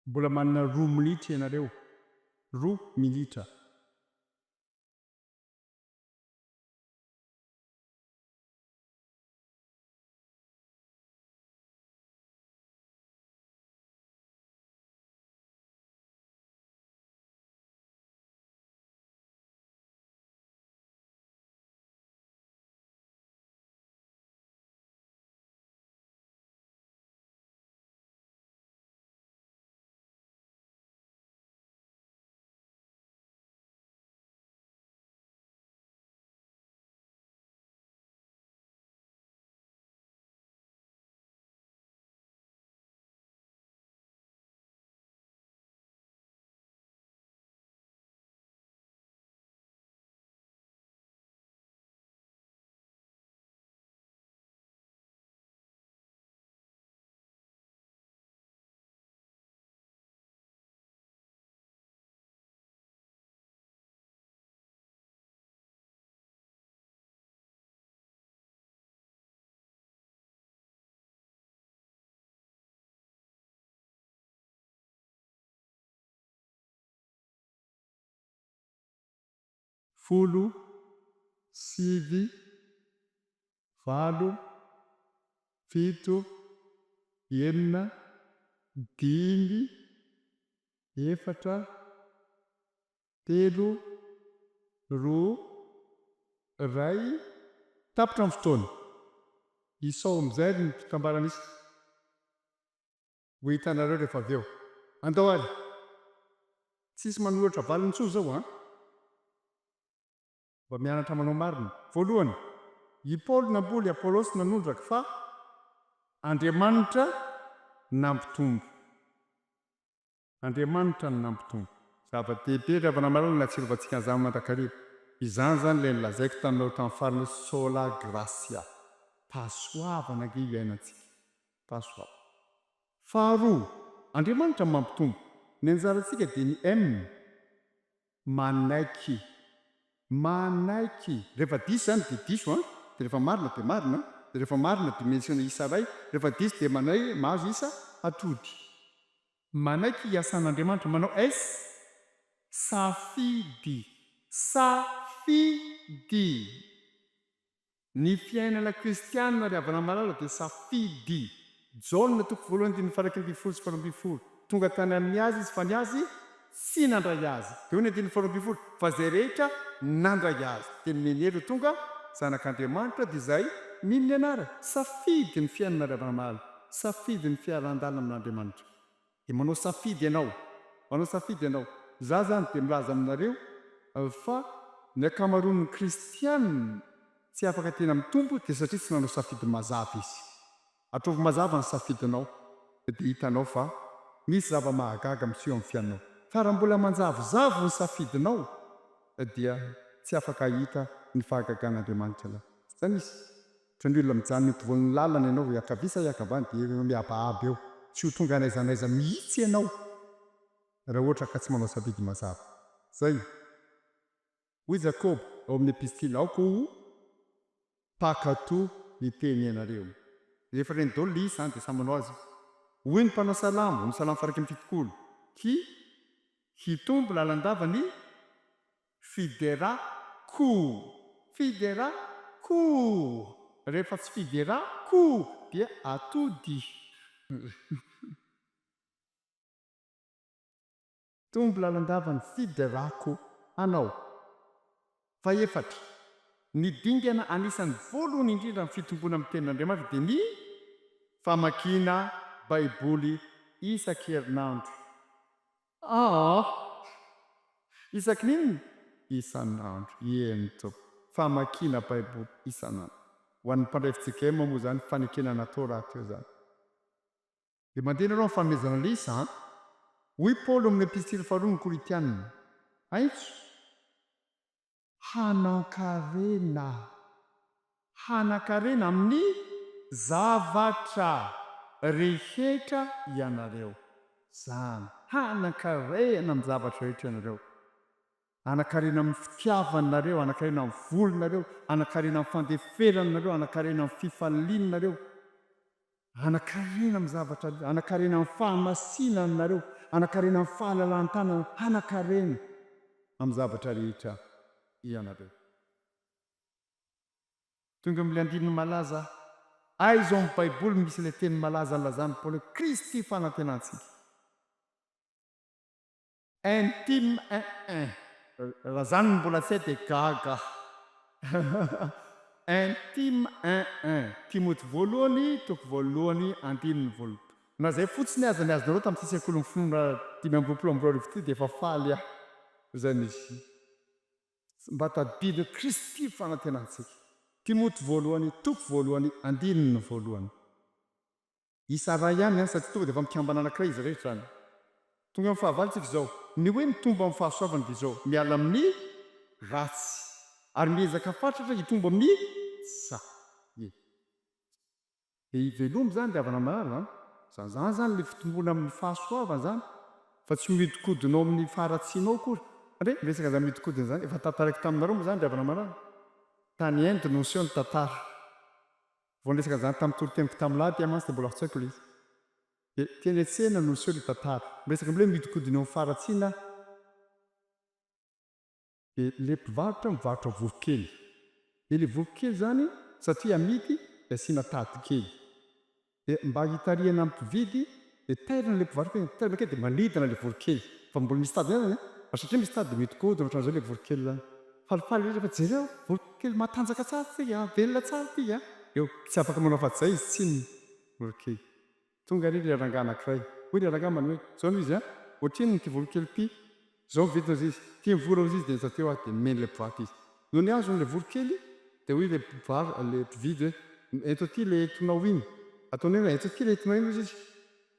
Mbola manana roa minitra ianareo. Roa minitra. Folo, sivy, valo, fito, enina, dimy, efatra, telo, roa, iray. Tapitra ny fotoana. Isao amin'izay ry ny fitambaran'isa. Ho hitanareo rehefa avy eo. Andao ary! Tsisy manoratra valiny intsony izao an! Mba mianatra manao marina. Voalohany, i Paoly namboly, Apolosy nanondraka, fa Andriamanitra nampitombo. Andriamanitra no nampitombo. Zava-dehibe ry havana malala ny hahatsiarovantsika an'izany mandrakariva. Izany izany ilay nolazaiko taminareo tamin'ny farany hoe sola gratia. Fahasoavana ange io iainantsika. Fahasoavana. Faharoa, Andriamanitra no mampitombo. Ny anjarantsika dia ny M. Manaiky. Manaiky. Rehefa diso izany dia diso an, dia rehefa marina dia marina, dia rehefa marina dia mentionner isa iray, rehefa diso dia manay mahazo isa atody. Manaiky hiasan'Andriamanitra, manao S, safidy. Safidy. Ny fiainana kristianina ry havana malala dia safidy. Jaona toko voalohany andininy faha 11 sy 12, Tonga tany amin'ny azy izy fa ny azy tsy nandray azy. Dia hoy ny andininy faha 12, Fa izay rehetra nandray azy dia nomeny hery ho tonga zanak'Andriamanitra dia izay mino ny anarany. Safidy ny fiainana ry havana malala, safidy ny fiarahan-dalana amin'Andriamanitra. Dia manao safidy ianao. Manao safidy ianao. Izaho izany dia milaza aminareo fa ny ankamaroan'ny kristiana tsy afaka tena mitombo dia satria tsy nanao safidy mazava izy. Ataovy mazava ny safidinao dia hitanao fa misy zava-mahagaga miseho amin'ny fiainanao. Fa raha mbola manjavozavo ny safidinao dia tsy afaka hahita ny fahagagan'Andriamanitra ianao. Izany izy. Ohatran'ny olona mijanona eo ampovoan'ny lalana ianao, hiankavia sa hiankavana dia eo mihabahaba eo. Tsy ho tonga n'aiza n'aiza mihitsy ianao raha ohatra ka tsy manao safidy mazava. Izay. Hoy Jakoba ao amin'ny epistily, Aoka ho mpankatò ny teny ianareo. Rehefa reny daholo ilay izy izany dia samy manao azy. Hoy ny mpanao salamo, amin'ny salamo faha 71, Hi, hitombo lalandava ny Fidera ko! Fidera ko! Rehefa tsy fidera ko dia atody. Tombo lalandava ny fiderako anao. Fahefatra, ny dingana anisan'ny voalohany indrindra amin'ny fitomboana amin'ny Tenin'Andriamanitra dia ny famakiana Baiboly isan-kerinandro. Aa! Isaky ny inona? Isan'andro. Eny tompoko. Famakiana Baiboly isan'andro. Ho an'ny mpandray fjkm moa izany fanekena natao rahateo izany. Dia mandeha nareo amin'ny fanomezana ilay isa an! Hoy Paoly ao amin'ny Epistily faharoa ny Korintiana, Aintso hanan-karena. Hanan-karena amin'ny zavatra rehetra ianareo. Izany. Hanan-karena amin'ny zavatra rehetra ianareo. Hanan-karena amin'ny fitiavanareo, hanan-karena amin'ny volonareo, hanan-karena amin'ny fandeferanareo, hanan-karena amin'ny fifalianareo, hanan-karena amin'ny zavatra, hanan-karena amin'ny fahamasinanareo, Hanan-karena amin'ny fahalalahan-tanana, hanan-karena amin'ny zavatra rehetra ianareo. Tonga amin'ilay andininy malaza, aiza ao amin'ny Baiboly misy ilay teny malaza nilazan'i Paoly hoe Kristy fanantenantsika? Intime un un. Raha zany no mbola tsy hay dia gaga aho. Intime un un. Timoty voalohany toko voalohany andininy voalohany. Na zay fotsiny aza ny azonareo tamin'ity sekolin'ny finoana 2025 ity dia efa faly aho. Zay misy. Mba tadidio Kristy fanantenantsika. Timoty voalohany toko voalohany andininy voalohany. Isa iray ihany an, satria tonga dia efa mikambana anankiray izy rehetra izany. Tonga amin'ny fahavalo tsika izao. Ny hoe mitombo amin'ny fahasoavana dia izao, miala amin'ny ratsy ary miezaka fatratra hitombo amin'ny tsara. Ie. Dia hiveloma izany ry havana malala an. Izany izany izany ilay fitomboana amin'ny fahasoavana izany fa tsy mihodinkodina ao amin'ny faharatsianao akory. Andre, miresaka an'izany mihodinkodina izany, efa tantaraiko taminareo moa izany ry havana malala. Tany Inde no niseho ny tantara. Vao niresaka an'izany tamin'ny toriteniko tamin'ny lahady aho mantsy dia mbola tsy haiko ilay izy. Dia teny an-tsena no niseho ilay tantara. Miresaka amin'ilay hoe mihodinkodina eo amin'ny faharatsiana aho. Dia ilay mpivarotra mivarotra voronkely. Dia ilay voronkely izany satria amidy dia asiana tady kely. Dia mba hitarihana ny mpividy dia tairina ilay mpivarotra hoe tairina kely dia manidina ilay voronkely. Fa mbola misy tady ihany izany an! Fa satria misy tady dia mihodinkodina ohatran'izao ilay voronkely izany. Falifaly ery rehefa jereo, voronkely matanjaka tsara ity an! Velona tsara ity an! Eo, tsy afaka manao afa-tsy izay izy tsinona, voronkely. Tonga ary ilay rangahy anankiray. Hoy ilay rangahy manao hoe, Izao no izy an! Ohatrinona ity voronkely ity? Izao ny vidiny hozy izy. Ity ny vola hozy izy dia nitanteo aho dia nomeny ilay mpivarotra izy. Nony azony ilay voronkely dia hoy ilay mpivaro, ilay mpividy hoe, Ento aty ilay entonao iny. Ataony hoe, Ento aty ilay entonao iny hozy izy.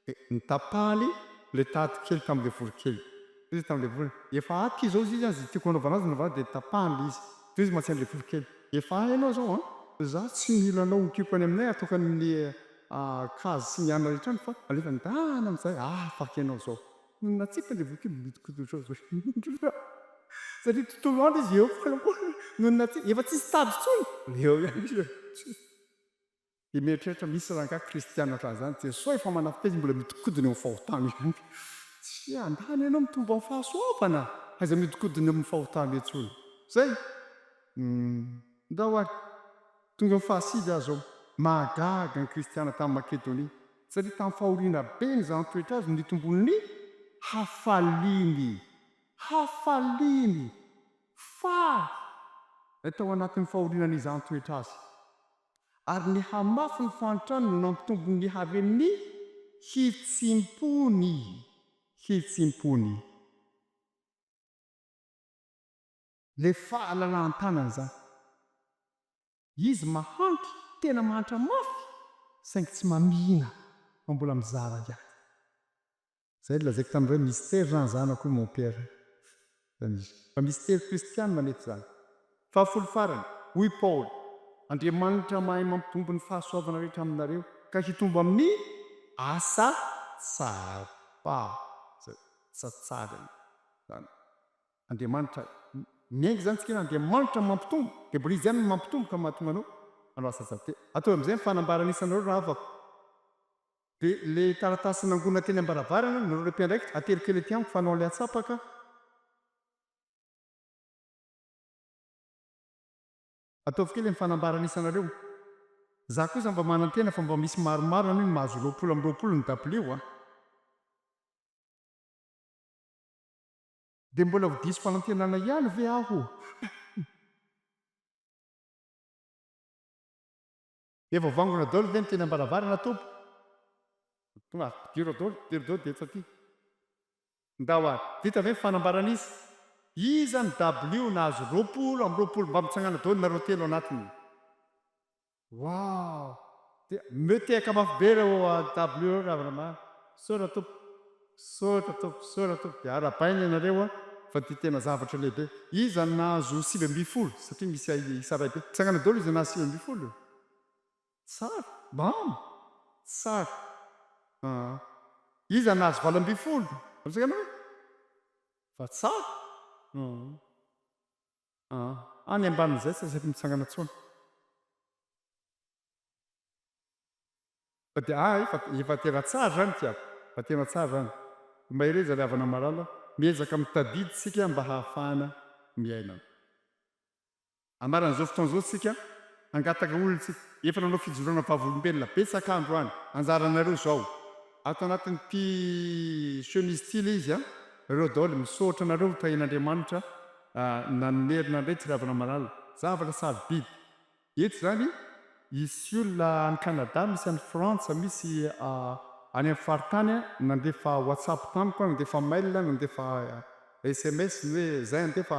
Dia notapahany ilay tady kely tamin'ilay voronkely. Hoy izy tamin'ilay vorona, Efa ato izao izy an, izay tiako hanaovana azy no hanaovana azy, dia notapahany ilay izy. Dia hoy izy mantsy an'ilay voronkely, Efa ahy ianao izao an! Izaho tsy mila anao hokiako any aminay hataoko any amin'ny case sy ny anona rehetra any fa alefa ndana amin'izay afaka ianao izao. Nony natsipiny ilay voronkely nodinkodin-dry zareo satria tontolo andro izy eo foana koa. Nony natsipiny, efa tsisy tady intsony, eo ihany izy eo. Dia mieritreritra misy rangahy kristiana ohatran'izany, Jesoa efa manafika izy mbola mihodinkodina eo amin'ny fahotana ihany. Tsy andany ianao mitombo amin'ny fahasoavana, aiza mihodinkodina eo amin'ny fahotana intsony. Zay. Humm. Ndao ary. Tonga amin'ny fahasivy aho izao. Mahagaga ny kristiana tany Makedonia, satria tamin'ny fahoriana be nizahany toetra azy no nitomboan'ny hafaliany. Hafaliany! Faly! Tao anatin'ny fahoriana nizahany toetra azy. Ary ny hamafy ny fahantrany no nampitombo ny haren'ny hitsimpony. Hitsimpony. Ilay fahalalahan-tanana izany. Izy mahantra, tena mahantra mafy, saingy tsy mamihina fa mbola mizara ihany. Zay no lazaiko tamin'ireo hoe mystère zany zanako hoy mon père. Zany izy. Fa mystère kristianina anefa izany. Fahafolo farany, hoy Paoly, Andriamanitra mahay mampitombo ny fahasoavana rehetra aminareo ka hitombo amin'ny asa tsara. Asa tsara izany. Andriamanitra, miainga izany tsika hoe Andriamanitra mampitombo, dia mbola Izy ihany no mampitombo ka mahatonga anao hanao asa tsara. Dia ataovy amin'izay ny fanambarana isanareo rahavako. Dia ilay taratasy nangonina teny am-baravarana, nareo ilay mpiandraikitra, atero kely aty amiko fa hanao an'ilay antsapaka. Ataovy kely ny fanambarana isanareo. Za kosa mba manantena fa mba misy maromaro any mahazo 20 amby 20 ny dabilio a! Dia mbola ho diso fanantenana ihany ve aho? Efa voangona daholo ve ny teny ambaravarana Tompo? Tonga ampidiro daholo, ampidiro daholo dia eto aty. Ndao ary. Vita ve ny fanambarana izy? Iza ny W nahazo 20 amby 20 mba mitsangana daholo nareo telo anatiny. Waouh! Dia mitehaka mafy be ireo W ireo ry havana marina. Misaotra Tompo. Misaotra Tompo, misaotra Tompo. Dia arahabaina ianareo an, fa ity tena zavatra lehibe. Iza no nahazo 19? Satria misy isa iray be. Mitsangana daholo iza nahazo 19? Tsara, bam! Tsara. Aa. Iza no nahazo 18? Mitsangana hoe? Fa tsara. Aa. Aa. Any ambanin'izay tsy asaiko mitsangana intsony. Fa dia ah efa efa tena tsara izany tiako. Fa tena tsara izany. Mahereza ry havana malala, miezaka mitadidy isika mba hahafahana miaina. Amaran'izao fotoana izao isika, hangataka olona isika. Efa nanao fijoroana vavolombelona betsaka androany. Anjaranareo izao. Ato anatin'ity chemise ity ilay izy an. Ireo daholo, misaotra anareo ho tahian'Andriamanitra nanerina indray ity ry havana malala. Zavatra sarobidy. Eto izany, hisy olona any Canada, misy any Frantsa, misy any amin'ny faritany nandefa WhatsApp tamiko, nandefa mail, nandefa sms ny hoe zay andefa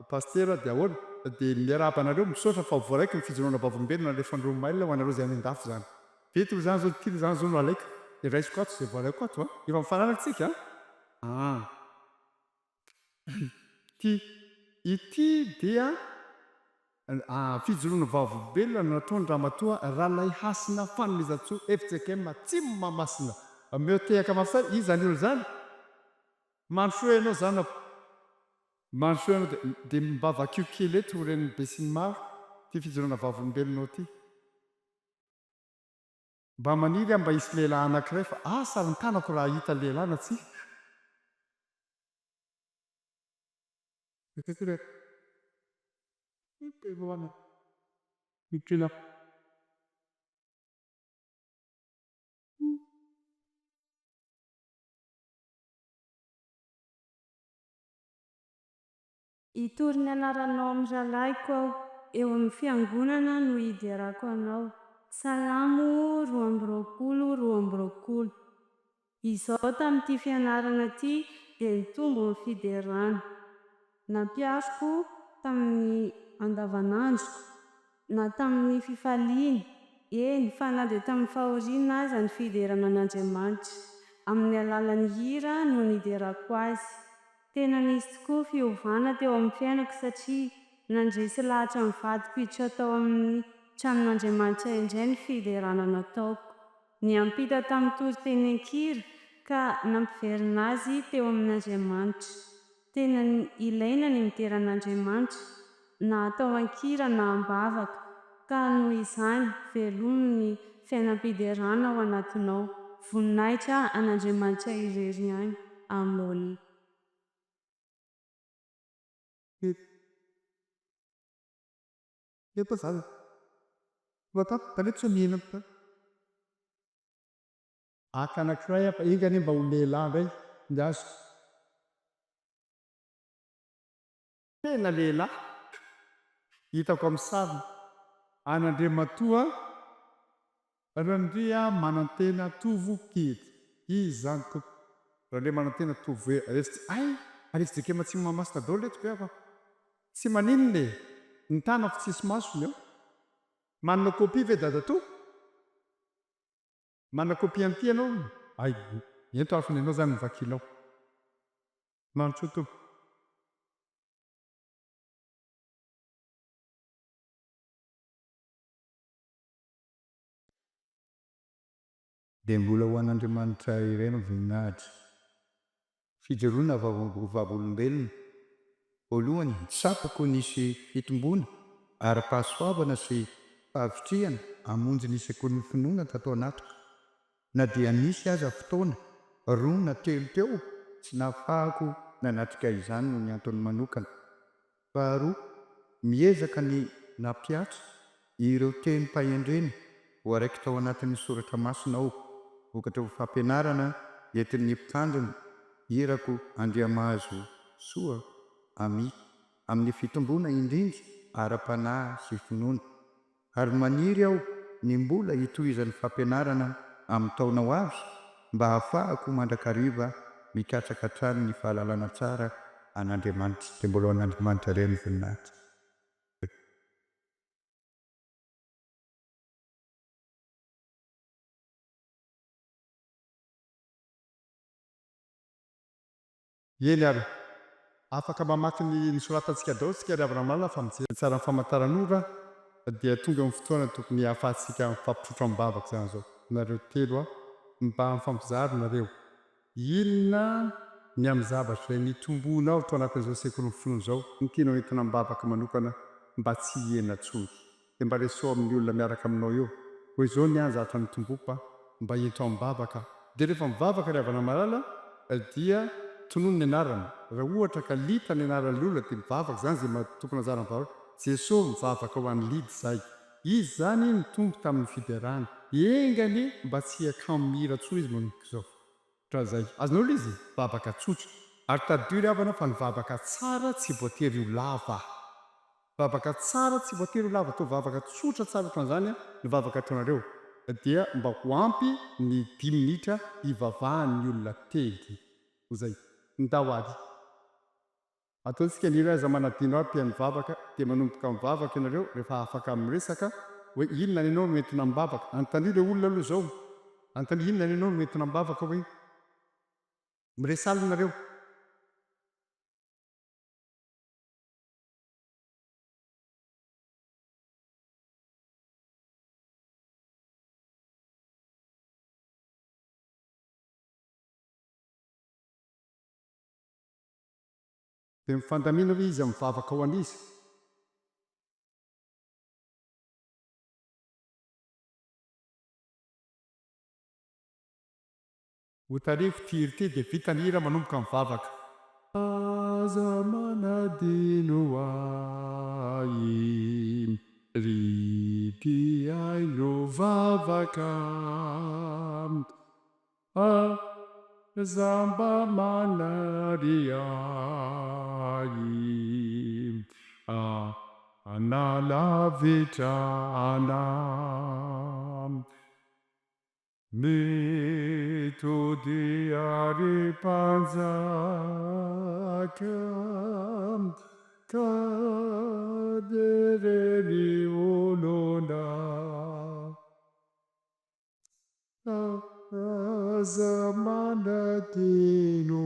Pasitera dia ahoana? Dia miarahaba anareo, misaotra fa voaraiko ny fijoroana vavolombelona nalefan'ireo mail ho anareo izay any an-dafy izany. Dia eto izany izao, ity izany izao no alaiko, dia raisiko ato izay voaraiko ato an! Efa mifanaraka tsika an! Aa. Ity, ity dia fijoroana vavolombelona nataon-dRamatoa Ralaihasina Fanomezantsoa fjkm Atsimo Mahamasina. Omeo tehaka mafy tsara, iza izany olona izany? Mandrosoa ianao zanako. Mandrosoa ianao dia dia mba vakio kely eto ho ren'ny besinimaro ity fijoroana vavolombelonao ity. Mba maniry aho mba hisy lehilahy anankiray fa asa ary ny tanako raha hahita lehilahy na tsia. Hitory ny anaranao amin'ny rahalahiko aho, eo amin'ny fiangonana no hiderako anao. Salamo 22 22. Izao tamin'ity fianarana ity dia nitombo ny fiderana. Nampihariko tamin'ny andavanandroko, na tamin'ny fifaliana, eny fa na dia tamin'ny fahoriana aza ny fiderana an'Andriamanitra. Amin'ny alalan'ny hira no niderako Azy. Tena nisy tokoa fiovana teo amin'ny fiainako satria nandresy lahatra ny vadiko hiditra tao amin'ny tranon'Andriamanitra indray ny fiderana nataoko. Niampita tamin'ny toriteny an-kira ka nampiverina azy teo amin'Andriamanitra. Tena ilaina ny midera an'Andriamanitra, na atao an-kira na am-bavaka, ka noho izany velomy ny fiainam-piderana ao anatinao. Voninahitra an'Andriamanitra irery ihany. Amen. Haka anankiray aho fa enga anie mba ho lehilahy indray ny azoko. Tena lehilahy hitako amin'ny sariny. An'Andriamatoa Randriamanantena Tovo Kely. Izy izany tompoko. Randriamanantena Tovo e. Resy ay! Ary FJKM Atsimo Mahamasina daholo reto ve aho? Tsy maninona e! Ny tanako tsisy masony eo. Manana copie ve dadatoa? Manana copie an'ity ianao? Ay, ento ary fa ny anao izany no vakinao. Mandrosoa tompoko. Dia mbola ho an'Andriamanitra irery ny voninahitra. Fijoroana vavolombelona. Voalohany, tsapako nisy fitomboana ara-pahasoavana sy fahavitrihana hamonjy ny sekolin'ny finoana tato anatiko, na dia nisy aza fotoana roa na telo teo tsy nahafahako nanatrika izany noho ny antony manokana. Faharoa, miezaka ny nampihatra ireo tenim-pahendrena voaraikitra ao anatin'ny soratra masina aho, vokatra ho fampianarana entin'ny mpitandrina irako Andriamahazo Soa Ami, amin'ny fitomboana indrindra ara-panahy sy finoana. Ary maniry aho ny mbola hitohizan'ny fampianarana amin'ny taona ho avy mba hahafahako mandrakariva mikatsaka hatrany ny fahalalana tsara an'Andriamanitra. Dia mbola ho an'Andriamanitra irery ny voninahitra. Eny ary, afaka mamaky ny nosoratantsika daholo isika ry havana malala fa mijery tsara ny famantaranora dia tonga amin'ny fotoana tokony hahafahantsika mifampitrotro am-bavaka izany izao. Nareo telo a, mba mifampizara nareo. Inona ny amin'ny zavatra izay nitombonao tao anatin'izao sekolin'ny finoana izao no tianao entina am-bavaka manokana mba tsy hihena intsony? Dia mba resaho amin'ny olona miaraka aminao eo hoe izao ny ahy ny zavatra nitomboko a, mba ento am-bavaka. Dia rehefa mivavaka ry havana malala. dia tonony ny anarana. Raha ohatra ka Lita ny anaran'ilay olona dia mivavaka izany izay tokony anjara mivavaka. Jeso mivavaka ho an'i Lita izahay. Izy izany nitombo tamin'ny fiderana. Enga anie mba tsy hiakamo mihira intsony izy manomboka izao. Ohatran'izay. Azonao ilay izy? Vavaka tsotra. Ary tadidio ry havana fa ny vavaka tsara tsy voatery ho lava. Vavaka tsara tsy voatery ho lava. Atao vavaka tsotra tsara ohatran'izany ny vavaka ataonareo. Dia mba ho ampy ny dimy minitra hivavahan'ny olona telo. Izay. Ndao ary. Ataontsika ny hira Aza manadino ahy mpihaino vavaka dia manomboka mivavaka ianareo rehefa afaka miresaka hoe inona ny anao no entina am-bavaka. Anontanio ilay olona aloha izao. Anontanio inona ny anao no entina am-bavaka hoe. Miresaha aloha nareo. Dia mifandamina hoe iza mivavaka ho an'iza. Ho tarihiko ity hira ity dia vita ny hira manomboka mivavaka. Aza manadino ahy ry mpihaino vavaka. Aza mba manary ahy hanalavitra anah. Mitodia ry mpanjaka ka jereny olona. Aza manadino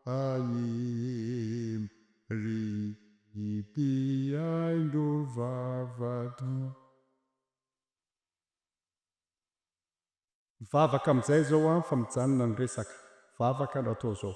ahy ry mpihaino vavaka. Mivavaka amin'izay izao an fa mijanona ny resaka. Vavaka no atao izao.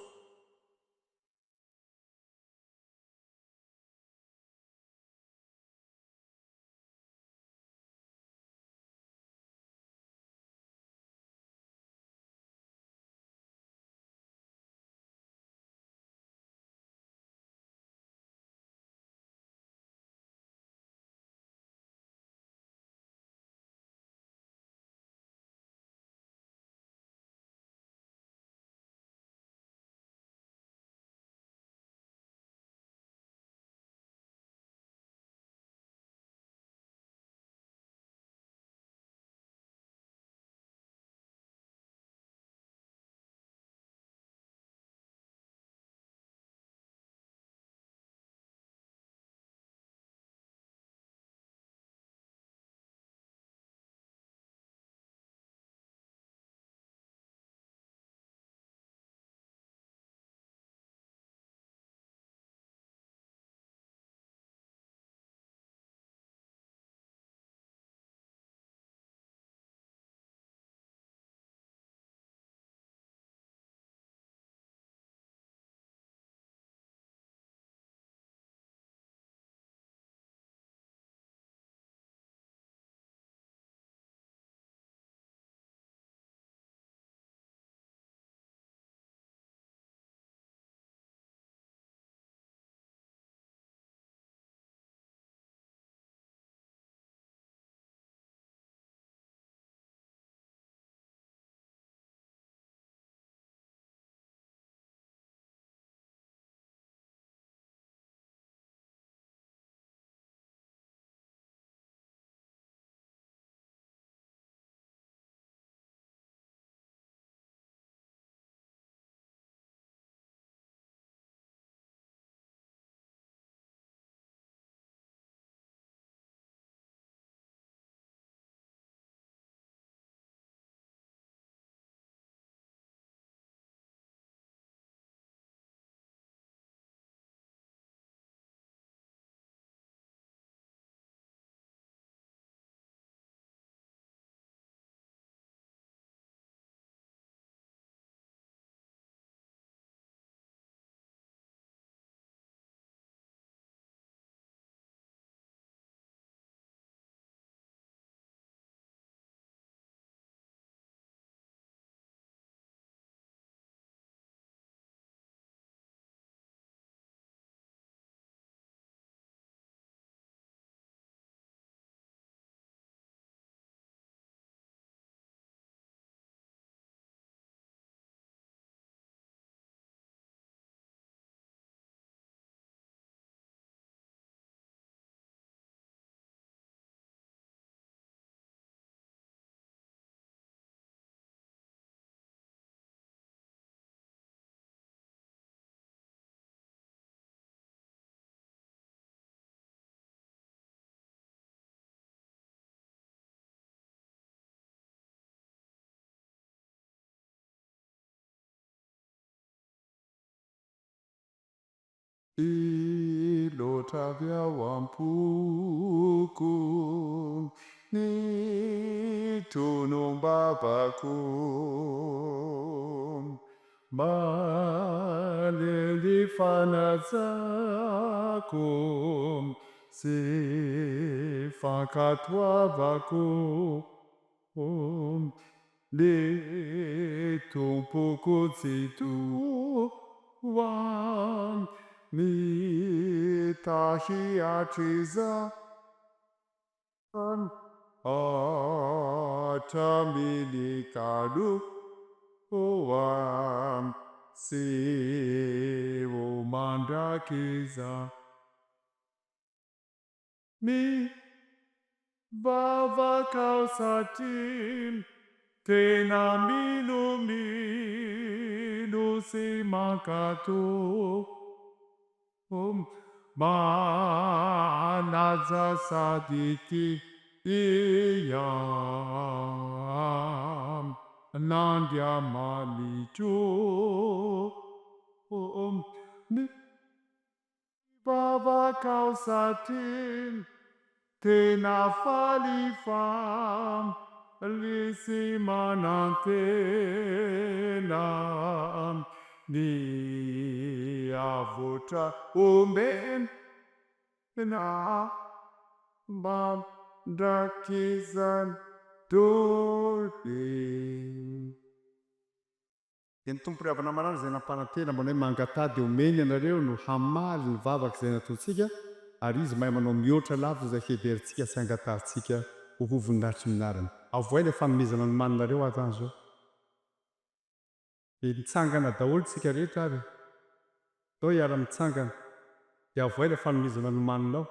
Miloatra avy ao am-poko ny tonom-bavako. Maneho ny fanajako sy fankatoavako Ny Tompoko Tsitoha mitahy hatrizay hatramin'ny taloha sy ho mandrakizay. Mivavaka aho satria tena mino mino sy mankatò Manaja sady tia an'Andriamanitro. Mivavaka aho satria tena faly fa sy manantena ny avotra omena mandrakizany doria. Dia ny Tompo ry havana malala izay nampanantena manao hoe mangataha dia omeny ianareo no hamaly ny vavaka izay nataontsika ary Izy mahay manao mihoatra lavitra izay heverintsika sy angatahantsika ho ho voninahitry ny anarany. Avohay ilay fanomezana nomaninareo aza any izao. Dia mitsangana daholo tsika rehetra ary e. Ndao hiara mitsangana. Dia avohay ilay fanomezana nomaninao.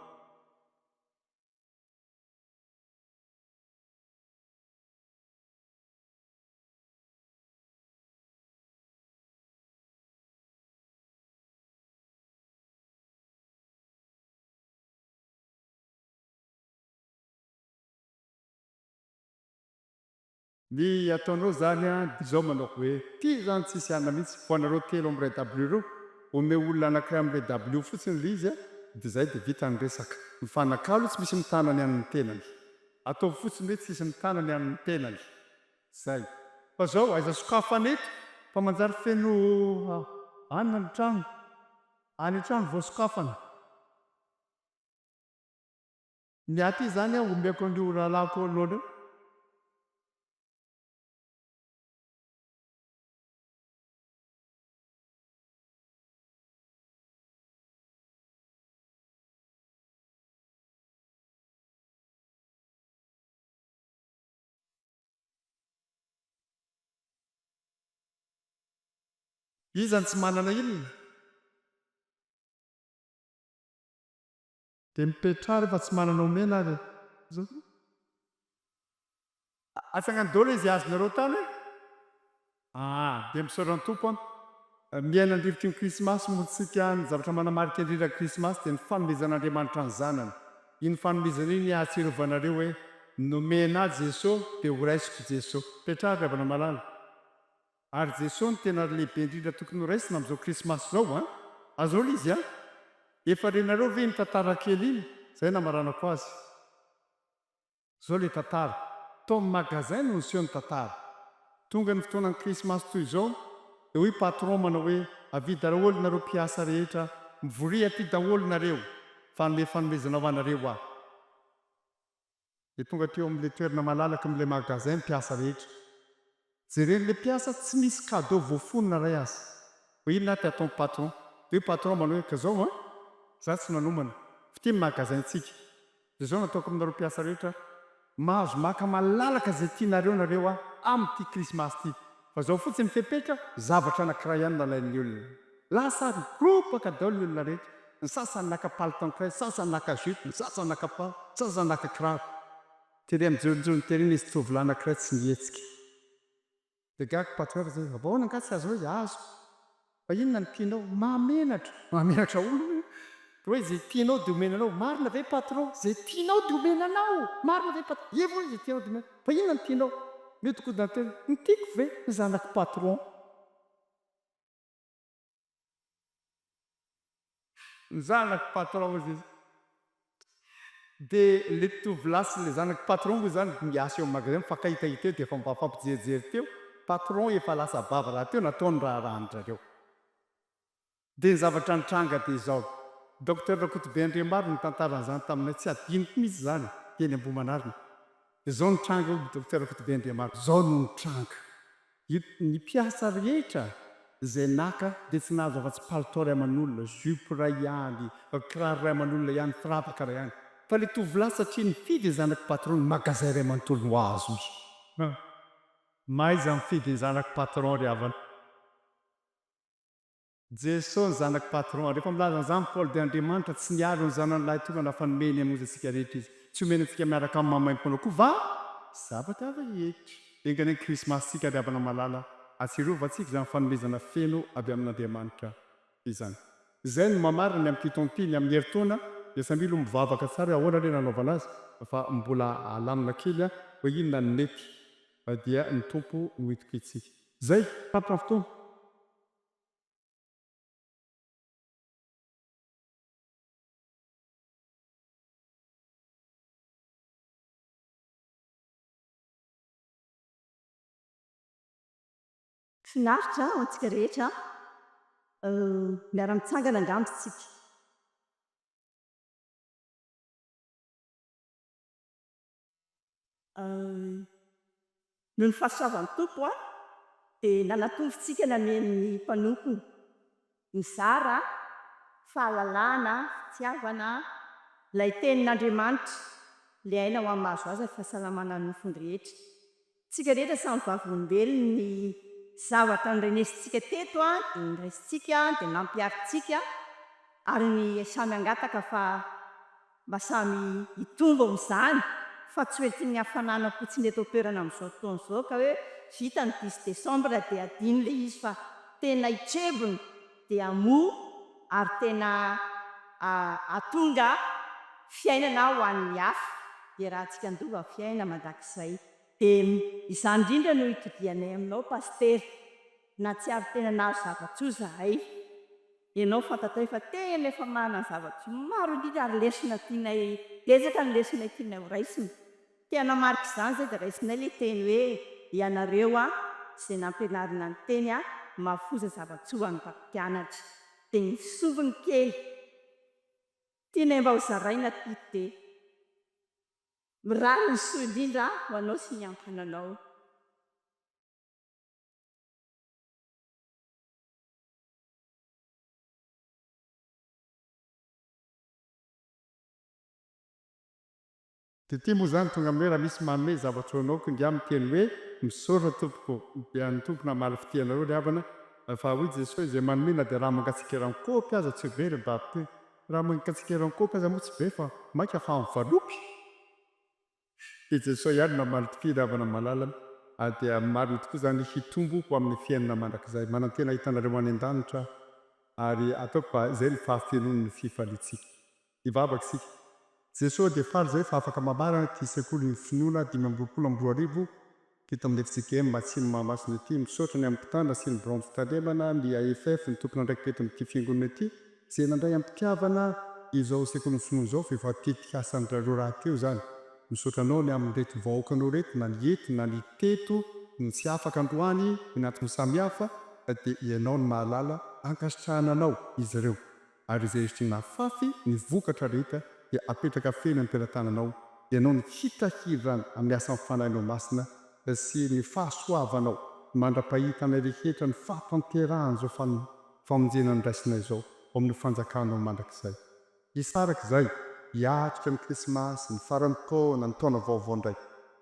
Ny ataonao zany an dia izao manao hoe ty zany tsisy anona mihitsy ho anareo telo amin'ilay dabilio ireo, omeo olona anakiray amin'ilay dabilio fotsiny ilay izy an dia zay dia vita ny resaka. Mifanakalo tsy misy mitana ny an'ny tenany. Ataovy fotsiny hoe tsisy mitana ny an'ny tenany. Zay. Fa zao aiza sokafana eto fa manjary feno anona ny trano. Any an-trano vao sokafana. Ny aty izany an omeko an'io rahalahiko anoloana io. Iza no tsy manana inona? Dia mipetraha rehefa tsy manana omena ary e. Atsangano daholo izay azonareo tany e. Aa dia misaotra ny Tompo an. Miaina ny rivotry ny Krismasy moa tsika, ny zavatra manamarika indrindra ny Krismasy dia ny fanomezan'Andriamanitra ny Zanany. Iny fanomezana iny ahatsiarovanareo hoe nomena ahy Jeso dia ho raisiko Jeso. Petraha ry havana malala. Ary Jeso no tena lehibe indrindra tokony ho raisina amin'izao Krismasy izao an! Azonao ilay izy an! Efa renareo ve iny tantara kely iny? Izay namaranako azy. Izao ilay tantara. Tao amin'ny magasin no niseho ny tantara. Tonga ny fotoanan'ny Krismasy toy izao, dia hoy patron manao hoe, Avia daholo nareo mpiasa rehetra, mivoria aty daholo nareo, fa hanome fanomezana ho anareo aho. Dia tonga teo amin'ilay toerana malalaka amin'ilay magasin ny mpiasa rehetra. Jeren'ilay mpiasa tsy misy cadeau voafono na iray aza. Hoe inona ary ty ataon'i patron? Dia hoy patron manao hoe ka zao an! Za tsy nanomana. F'ity ny magasin-tsika. Dia zao no ataoko aminareo mpiasa rehetra, mahazo maka malalaka izay tianareo nareo an amin'ity krismasy ity. Fa zao fotsiny ny fepetra, zavatra anankiray ihany no alain'ny olona. Lasa ary nikropaka daholo ny olona rehetra. Ny sasany naka palitao anankiray, ny sasany naka jupe, ny sasany naka pa, ny sasany naka kiraro. Tery amin'ny jonjony tery nisy tovolahy anankiray tsy nihetsika. Dia gaga patron fa zay, ahoana angaha tsy azonao izy? Azoko. Fa inona no tianao? Mahamenatra. Mahamenatra olona io. Dia hoe izay tianao dia omena anao. Marina ve patron? Izay tianao dia omena anao. Marina ve patron? Ie hoy izay tianao dia omena. Fa inona no tianao? Mihodinkodina teo. Ny tiako ve? Ny zanak'i patron. Ny zanaky patron hozy izy. Dia ilay tovolahy sy ilay zanaky patron moa izany miasa eo amin'ny magasin mifankahitahita eo dia efa mba mifampijerijery teo. Patron efa lasa vava rahateo nataony raharahan-dry zareo. Dia ny zavatra nitranga dia izao, Docteur Rakotobe Andriamaro nitantara an'izany taminay, tsy adinoko mihitsy izany, teny Ambohimanarina. Izao nitranga hoy Docteur Rakotobe Andriamaro, izao no nitranga, ny mpiasa rehetra izay naka dia tsy nahazo afa-tsy palitao iray aman'olona, jupe iray ihany, kiraro iray aman'olona ihany, firavaka iray ihany. Fa ilay tovolahy satria nifidy ny zanak'i patron, ny magasin iray manontolo no azony. Mahaiza mifidy ny zanak'i patron ry havana. Jeso ny zanak'i patron. Rehefa milaza an'izany Paoly dia Andriamanitra tsy niaro ny zanany lahy tokana fa nomeny hamonjy antsika rehetra izy. Tsy omeny antsika miaraka amin'ny maimaimpoana koa va? Zavatra rehetra. Enga anie ny Krismasitsika ry havana malala ahatsiarovantsika izany fanomezana feno avy amin'Andriamanitra izany. Izay no mamarina ny amin'ny Kitonty, ny amin'ny herintaona dia samia aloha mivavaka tsara hoe ahoana re nanaovana azy fa mbola alamina kely hoe inona no mety fa dia ny Tompo no itokiantsika. Izay, tapitra ny fotoana. Finaritra ho antsika rehetra. Miara-mitsangana angamba isika. Noho ny fahasoavan'ny Tompo dia nanatombotsika nameno ny mpanompony, nizara fahalalana, fitiavana, ilay tenin'Andriamanitra, ilay aina ho an'ny mahazo azy ary fahasalamana ny nofony rehetra. Tsika rehetra samy vavolombelon'ny zavatra norenesintsika teto dia noraisintsika dia nampiharintsika ary ny samy hangataka fa mba samy hitombo amin'izany fa tsy ho entin'ny hafanana fotsiny eto an-toerana amin'izao fotoana izao ka hoe vita ny dix décembre dia adino ilay izy fa tena hitrebona dia hamoa ary tena hahatonga fiainana ho an'ny hafa iarahantsika handova fiainana mandrakizay. Dia izany indrindra no itodihanay aminao Pasitera. Nahatsiaro tena nahazo zava-tsoa izahay. Ianao fantatray fa tena efa manana zava-tsoa maro indrindra ary lesona tianay, betsaka ny lesona tianay ho raisina. Te hanamarika izany izay dia raisinay ilay teny hoe ianareo izay nampianarina ny teny mahafoza zava-tsoa ho an'ny mpampianatra. Dia ny sombiny kely tianay mba ho zaraina ity dia mirary ny soa indrindra ho anao sy ny ankohonanao. Dia ity moa izany tonga amin'ny hoe raha misy manome zavatra ho anao ko ingahy miteny hoe misaotra tompoko dia ny Tompo namaly fitia anareo ry havana fa hoy Jesoa izay manome na dia rano mangatsiaka eran'ny kaopy aza tsy ho very ny vavy Rano mangatsiaka eran'ny kaopy aza moa tsy very fa mainka fa amin'ny valopy Dia Jesoa ihany namaly tokoa ry havana malala ary dia marina tokoa izany hitombo ho amin'ny fiainana mandrakizay. Manantena hahita anareo any an-danitra aho ary ataoko fa izay no fahafenoan'ny fifaliantsika. Hivavaka isika. Jesoa dia faly izay fa afaka mamarana ity sekolin'ny finoana 2025 teto amin'ny FJKM Atsimo Mahamasina ity. Misaotra ny amin'ny mpitandrina sy ny biraon'ny fitandremana, ny AFF, ny tompon'andraikitra eto amin'ity fiangonana ity izay nandray am-pitiavana izao sekolin'ny finoana izao fa efa tetikasan-dRareo rahateo izany. Misaotra anao ny amin'ireto vahoakanao ireto na ny eto na ny teto no tsy afaka androany ny antony samihafa dia ianao no mahalala ankasitrahana anao izy ireo. Ary izay eritry nafafy ny vokatra rehetra dia apetraka feno am-pelatananao, ianao no hitahiry amin'ny asan'ny Fanahinao Masina sy ny fahasoavanao mandra-pahitanay rehetra ny fahatanterahan'izao famonjena noraisinay izao ao amin'ny fanjakanao mandrakizay. Hisaraka izay, hiatrika ny Krismasy, ny faran'ny taona, ny taona vaovao indray.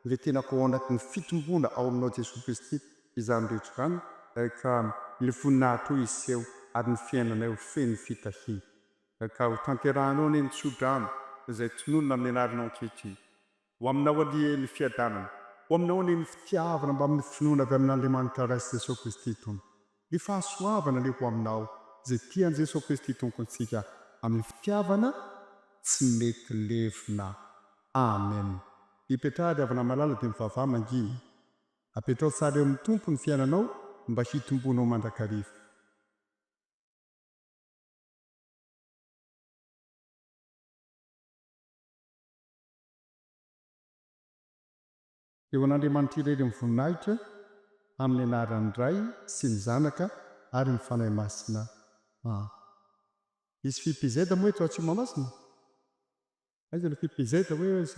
Ny tenako ao anatin'ny fitomboana ao aminao Jesoa Kristy Izany rehetra izany ka ny voninahitrao hiseho ary ny fiainanay ho feno fitahiana. Ka ho tanterahanao anie ny tso-drano izay tononina amin'ny anaranao ankehitriny. Ho aminao anie ny fiadanana, ho aminao anie ny fitiavana mbamin'ny finoana avy amin'Andriamanitra Ray sy Jesoa Kristy Tompo. Ny fahasoavana anie ho aminao izay tia an'i Jesoa Kristy Tompontsika amin'ny fitiavana tsy mety levona. Amen. Mipetraha ry havana malala dia mivavaha mangina. Apetraho tsara eo amin'ny Tompo ny fiainanao mba hitomboanao mandrakariva. Eo an'Andriamanitra irery ny voninahitra amin'ny anaran'ny Ray sy ny Zanaka ary ny Fanahy Masina. Ah. Misy FIPZ moa eto Atsimo Mahamasina? Aiza le FIPZ hoe?